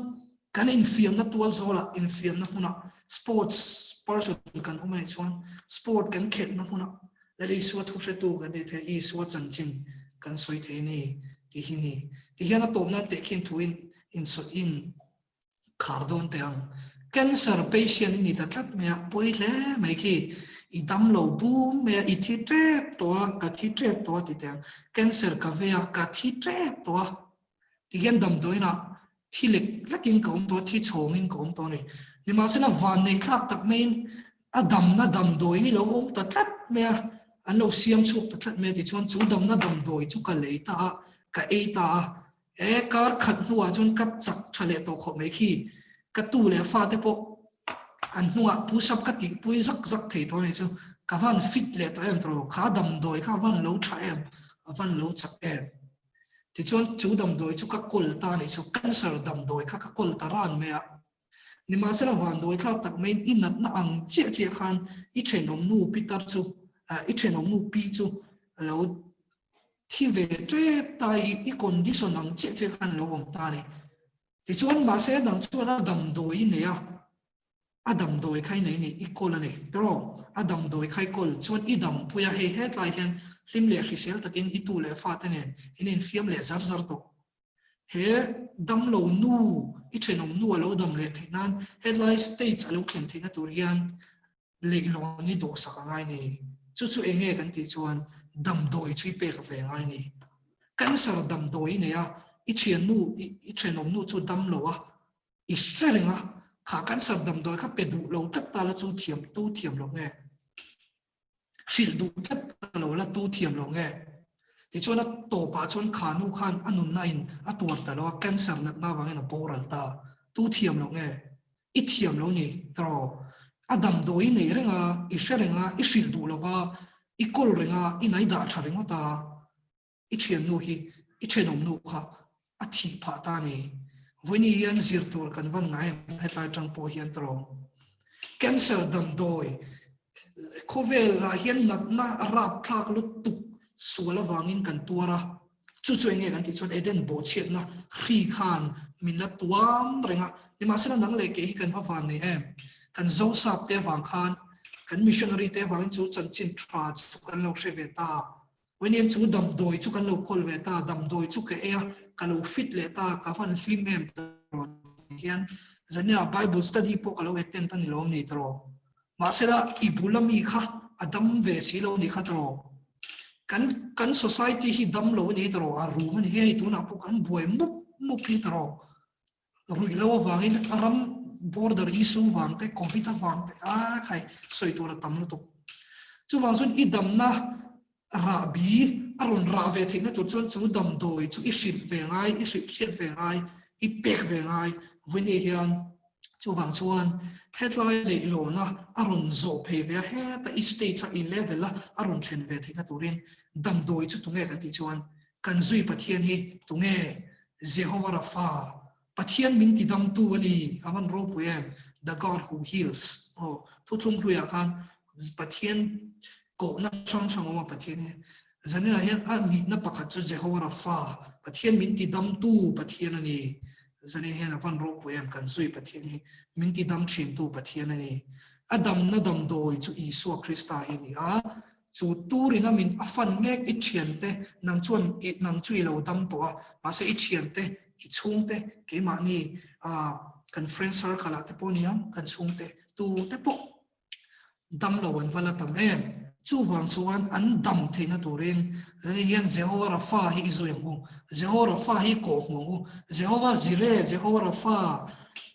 kan infiamna tual zawlah infiamna hmunah sports person kan awm anih chuan sport kan khelhna hmunah Lal Isua thu hretu kan tih theih Isua chanchin kan sawi thei a ni tih hi ni. Tihian a tawpna tehkhin thuin insawi in. Khar dawn teh ang. Cancer patient i ni ta tlat mai a, pawi hle mai khi. I dam lo bum mai a, i thi tep tawh a, ka thi tep tawh a ti teh ang. Cancer ka vei a, ka thi tep tawh a. Tihian damdawiinah thi lek lekin ka awm tawh a, thi chhawngin ka awm tawh a ni. Nimahsela vanneih thlak tak maiin a damna damdawi hi lo awm ta tlat mai a, an lo siam chhuak ta tlat mai a tichuan chu damna damdawi chu ka lei ta a, ka ei ta a. E, kar khat hnuah chuan ka chak tha leh tawh khawp mai khi. Ka tu leh fate pawh an hnungah push up ka tihpui zak zak thei tawh a ni chu. Ka van fit leh tawh em tawh lo, kha damdawi kha a van lo tha em, a van lo chak em. Tichuan chu damdawi chu ka kawl ta a nih chu, cancer damdawi kha ka kawl ta ran mai a. Nimahsela vanduai thlak tak maiin i natna ang chiah chiah khan i thenawmnu pitar chu, i thenawmnu pi chu a lo thi ve tep ta i, i condition ang chiah chiah khan a lo awm ta a ni. Tichuan mahse dang chuan a damdawi i nei a, a damdawi kha i nei a ni, i kawl a ni tiraw? A damdawi kha i kawl chuan i dampui a, hei hetlai hian hlim leh hrisel takin i tu leh fate nen in infiam leh zar zar tawh. He damlo nu, i thenawm nu a lo dam leh theih nan hetlai stage a lo thlen theihna tur hian leihlawn hi dawhsak a ngai ni. Chu chu eng nge kan tih chuan damdawi chu i pek ve a ngai ni. Cancer damdawi i nei a, i thiannu, i thenawm nu chu damlo a, i hre reng a, kha cancer damdawi kha pe duh lo tlat ta la chu thiam tu thiam lo nge? Hrilh duh tlat ta lo la tu thiam lo nge? Tichuan a tawpah chuan kha nu khan a nunna in a tuar ta lo a, cancer natna avangin a boral ta. Tu thiam lo nge? I thiam lo ni tiraw? A damdawi i nei reng a, i hre reng a, i hrilh duh lo va, i kawl reng a, i nai dah tha ringawt a. I thiannu hi i thenawmnu kha a thih phah ta ni. Vawiini hian zir tur kan van ngai em hetlai atang pawh hian tawng. Cancer damdawi khawvel ah hian natna rapthlak lutuk sual avangin kan tuar a, chu chu enge kan tih chuan Eden bawhchhiatna hri khan min la tuam reng a, nimahsela nang leh kei hi kan va van nei em? Kan Zosap te avang khan kan missionary te avangin chu chanchin tha chu kan lo hre ve ta. Vawiin chu damdawi chu kan lo kawl ve ta, damdawi chu ka ei a, ka lo fit leh ta, ka van hlim em tiraw tih hian zania Bible study pawh ka lo attend a ni lawm ni tiraw. Mahsela i bul ami kha a dam ve si lo ni kha tiraw. Kan kan society hi dam lo a ni tiraw, a rum a ni hei tunah pawh kan buai mup mup hi tiraw. Ruih lo avangin ram border issue vang te, covid avang te a khai sawi tur a tam lutuk. Chuvang chuan i damna rahbi a rawn rah ve theihna tur chuan chu damdawi chu i hrilh ve ngai, i hrilh hriat ve ngai, i pek ve ngai. Vawiin hian chuvang chuan hetlai leihlawna a rawn zawh phei ve a, heta i stage a i level a a rawn thlen ve theihna turin damdawi chu tunge kan tih chuan kan zui Pathian hi tunge Jehovah Rapha, Pathian min tidamtu a ni, a van ropui em, The God who heals. Aw, thuthlung hluiah khan Pathian kohna hrang hrang awm a Pathian hi. Zaninah hian a nihna pakhat chu Jehovah Rapha, Pathian min tidamtu Pathian a ni. Zanin hian a van ropui em, kan zui Pathian hi min tidam thintu Pathian a ni. A damna damdawi chu Isua Krista hi a ni a, Chu turin a min a fan mek i thiante nang chuan i nang chu i lo dam tawh a, mahse i thiante, i chhungte, keimahni ah kan friend circle ah te pawh nia kan chhungte tu te pawh dam lo an va la tam em. Chuvang chuan an dam theihna turin zani hian Jehovah Rapha hi i zui ang u, Jehovah Rapha hi kawh hmu ang u, Jehovah Jireh, Jehovah Rapha,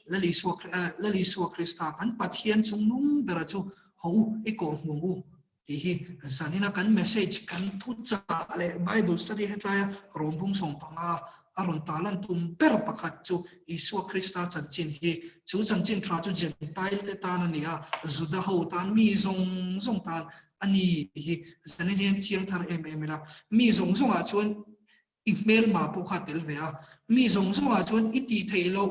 Lal Isua Lal Isua Krista kan Pathian chungnung bera chu ho u i kawh hmu ang u. Tih hi zanina kan message kan thuchah leh Bible study hetlaia rawnbung 15 a rawn tarlan tum ber pakhat chu Isua Krista chanchin hi. Chu chanchin tha chu Gentile te tan a ni a, Juda ho tan, mi zawng zawng tan a ni tih hi zanin hian chiang thar em em ila. Mi zawng zawngah chuan i hmelma pawh kha a tel ve a, mi zawng zawngah chuan i tih theih loh,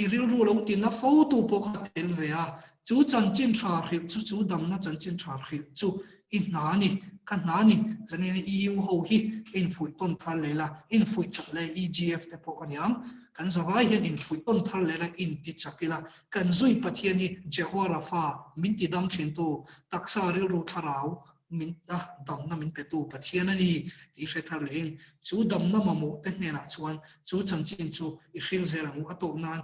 i rilru lo tina fo tu pawh kha a tel ve a, chu chanchin tha hrilh chu, chu damna chanchin tha hrilh chu i hna a ni, ka hna a ni, zanin EU ho hi infuih tawn thar leh la, infuih chak leh EGF te pawh a niang, kan zavai hian infuih tawn thar leh la, inti chak ila, kan zui Pathian hi Jehoa Rapha min ti dam thin tu, taksa rilru thlarau min a damna min petu Pathian a ni tih hre thar lehin chu damna mamawh te hnenah chuan chu chanchin chu i hril zel ang u. A tawp nan.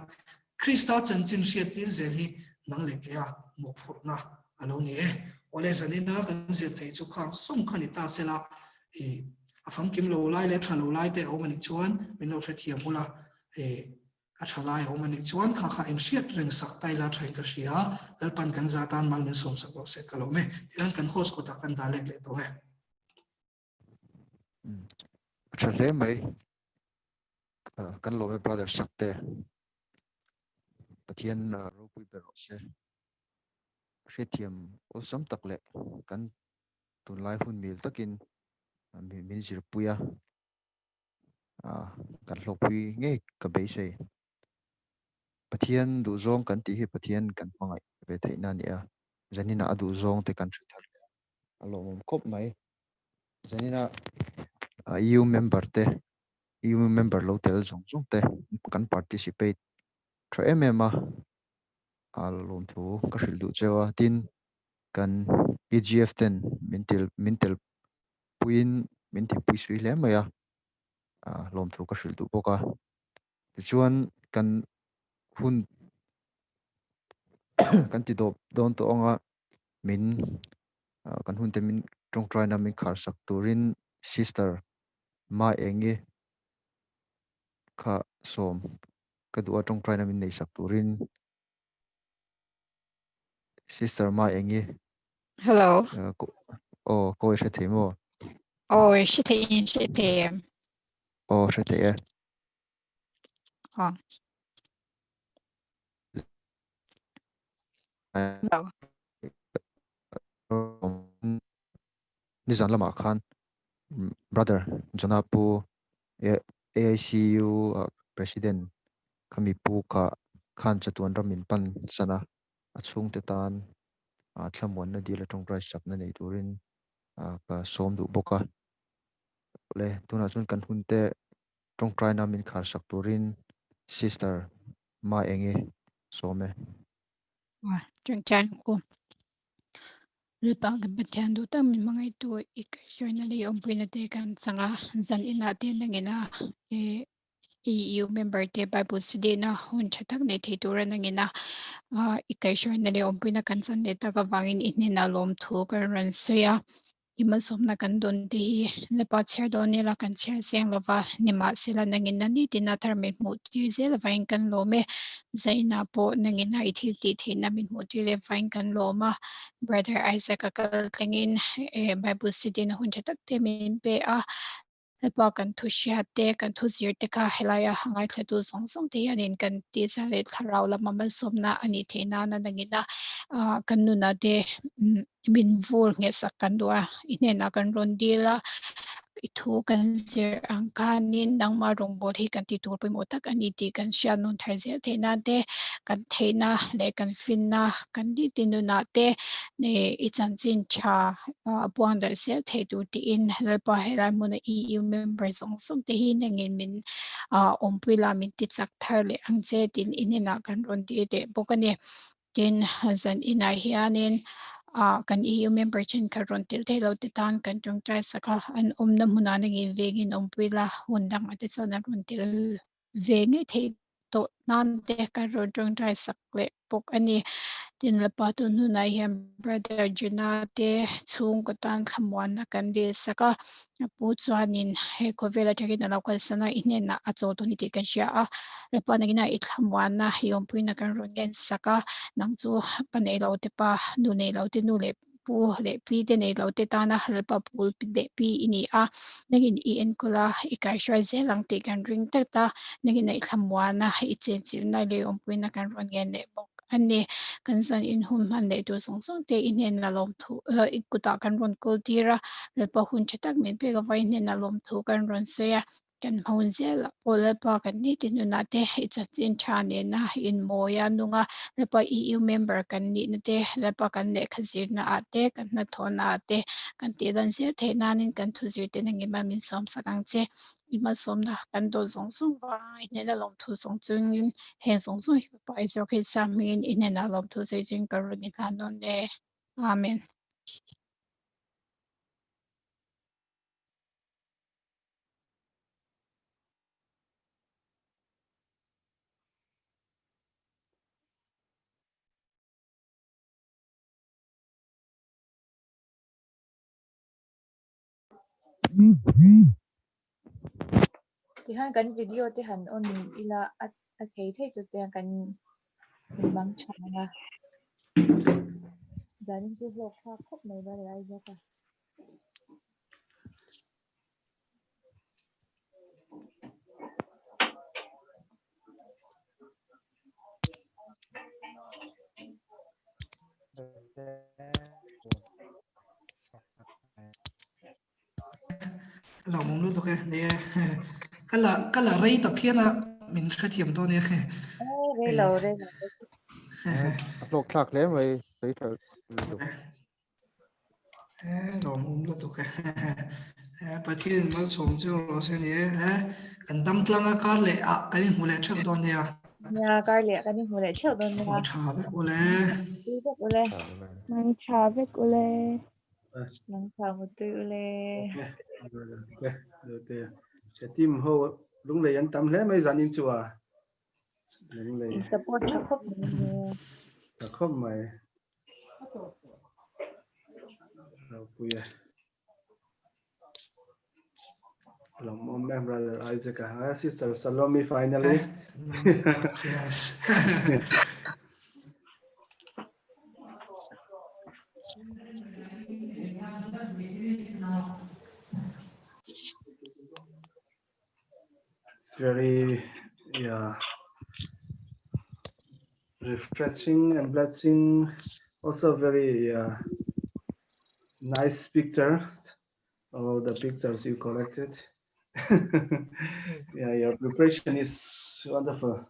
Krista chanchin hriattir zel hi nang leh kea mawhphurhna a lo ni e. Awle zanina kan zir theih chu khang sawng kha ni ta sela i a famkim lo lai leh tha lo lai te a awm a nih chuan min lo hrethiam ula i a tha lai a awm a nih chuan kha kha inhriat reng sak ta ila thain ka hria. Lalpan kan za tan mal min sawm sak rawh se ka lawm e. Tichuan kan host kawtah kan dah let leh tawh e. A tha hle mai. Kan lawm e brother Sakte. Pathian ropui ber rawh se. Hriatthiam awlsam tak leh kan tunlai hun mil takin min zirpui a, kan hlawkpui ngei ka beisei. Pathian duhzawng kan tih hi Pathian kan hmangaih ve theihna a ni a, zaninah a duhzawng te kan hre thar leh a, a lawmawm khawp mai. Zanina EU member te, EU member lo tel zawng zawng te kan participate tha em em a, a lawmthu ka hrilh duh cheu a, tin kan EGF ten min til min tel puiin min ti pui sui hle mai a, lawmthu ka hrilh duh bawk a. Tichuan kan hun kan ti dawp dawn tawh ang a, min kan hun te min tawngtaina min khar sak turin Sister Ma Engi kha sawm ka duh a tawngtaina min nei sak turin Sister Ma Engi. Hello. Aw kawi hre thei maw? Aw hre thei in hre thei em? Aw hre thei e. Aw. Hello. Nizan lamah khan Brother Jonah Pu AICU President khami pu kha khan chatuan ram min pan san a, a chhungte tan thlamuanna dil atang rice chakna nei turin ka sawm duh bawk a. Le tunah chuan kan hunte tawngtaina min khar sak turin Sister Ma Engi sawm e. Tawngtai ang u. Lalpa kan Pathian duh tak min hmangaihtu i kaihhruaina leh i awmpuina te kan chang a, zan inah te nangina EU member te Bible study na hun tha tak nei thei tura nangina i kaihhruaina leh awmpuina kan chan leh tak avangin i hnenah lawmthu kan rawn sawi a. I malsawmna kan dawn te hi Lalpa chhiar dawn ila kan chhiar chiang lova, nimahsela nangin a nitin a thar min hmuh tir zel avangin kan lawm e. Zaina pawh nangin a i thil tih theihna min hmuh tir leh avangin kan lawm a. Brother Isaac a kal tlengin Bible study na hun tha tak te min pe a. Lalpa kan thu hriat te, kan thu zir te kha helaia ngaithlatu zawng zawng te hianin kan tisa leh thlarau lama malsawmna a nih theih nana nangina kan nuna te min vur nghehsak kan duh a, i hnenah kan rawn dil a, i thu kan zir ang khanin nangmah rawngbâwl hi kan ti tur pawimawh tak a ni tih kan hriat nawn thar zel theih nan te, kan theihna leh kan finna kan nitin nunah te i chanchin tha a buang darh zel theih tur tiin Lalpa helai hmuna EU member zawng zawng te hi nangin min awmpui la min ti chak thar leh ang che tiin i hnenah kan rawn dir leh bawk a ni. Tin, zan inah hianin kan EU member thenkhat rawn tel theih lo te tan kan tawngtai sak a, an awmna hmunah nangin vengin awmpui la hun dangah te chuan an rawn tel ve ngei theih tawh nan te kan rawn tawngtai sak leh bawk a ni. Tin, Lapa tun hunah hian Brother Juna te chhungkaw tan thlamuanna kan dil sak a, a pu chuanin he khawvel atangin a lo kalsan a, i hnenah a chawl dawn ni tih kan hria a. Lapa nangina i thlamuanna i awmpuina kan rawn ngen sak a, nang chu pa nei lo te pa, nu nei lo te nu leh pu leh pi te nei lo te tana Lalpa pul leh pi i ni a, nangin i enkawl a, i kaihruai zel ang tih kan ring tlat a, nangin i thlamuan a, i chenchilhna leh i awmpuina kan rawn ngen leh bawk a ni. Kan zan inhum hman leh tur zawng zawng te i hnenah lawmthu i kutah kan rawn kawl tir a, Lalpa hun tha tak min pek avangin i hnenah lawmthu kan rawn sawi a. Kan hmun zel ah pawh Lalpa kan ni ti nunah te i chanchin tha nena inmawi a nung a, Lalpa EU member kan nihna te, Lalpa kan lehkha zirna ah te, kan hnathawhna ah te kan tih lan zel theih nanin kan thu zir te nangin min sawm sak ang che. I hmalsawmna kan dawn zawng zawng vang i hnena lawmthu zawng chungin heng zawng zawng hi Fapa Isua Krista hmingin i hnenah lawmthu sawi chungin ka rawn inhlan dawn e. Amen. Tihian kan video te han on ila a a thei thei chu te kan inmang tha ang a. Zanin chu hlawk thlak khawp mai brother Isaac a. Lo mum lutuk e ni e ka la ka la rei ta phian a min hrethiam dawn e rei lo rei lo a hlawk thlak hle mai sawi tha lutuk e lo mum lutuk e Pathian malsawm chu rawh se ni e kan dam tlang a kar leh ah kan inhmu leh theuh dawn nia Nia kar leh kan inhmu leh theuh dawn nia tha vek ule vek ule tha vek ule Nang tha mutui ule. Okay. Okay. Che team ho lunglei an tam hle mai zanin chu a. Lunglei. In support tha khawp mai. Tha khawp mai. Ropui e. Lawmawm e brother Isaac a. Sister Salome finally. Yes. It's very, yeah, refreshing and blessing. Also very nice picture, all the pictures you collected. Yeah, your preparation is wonderful.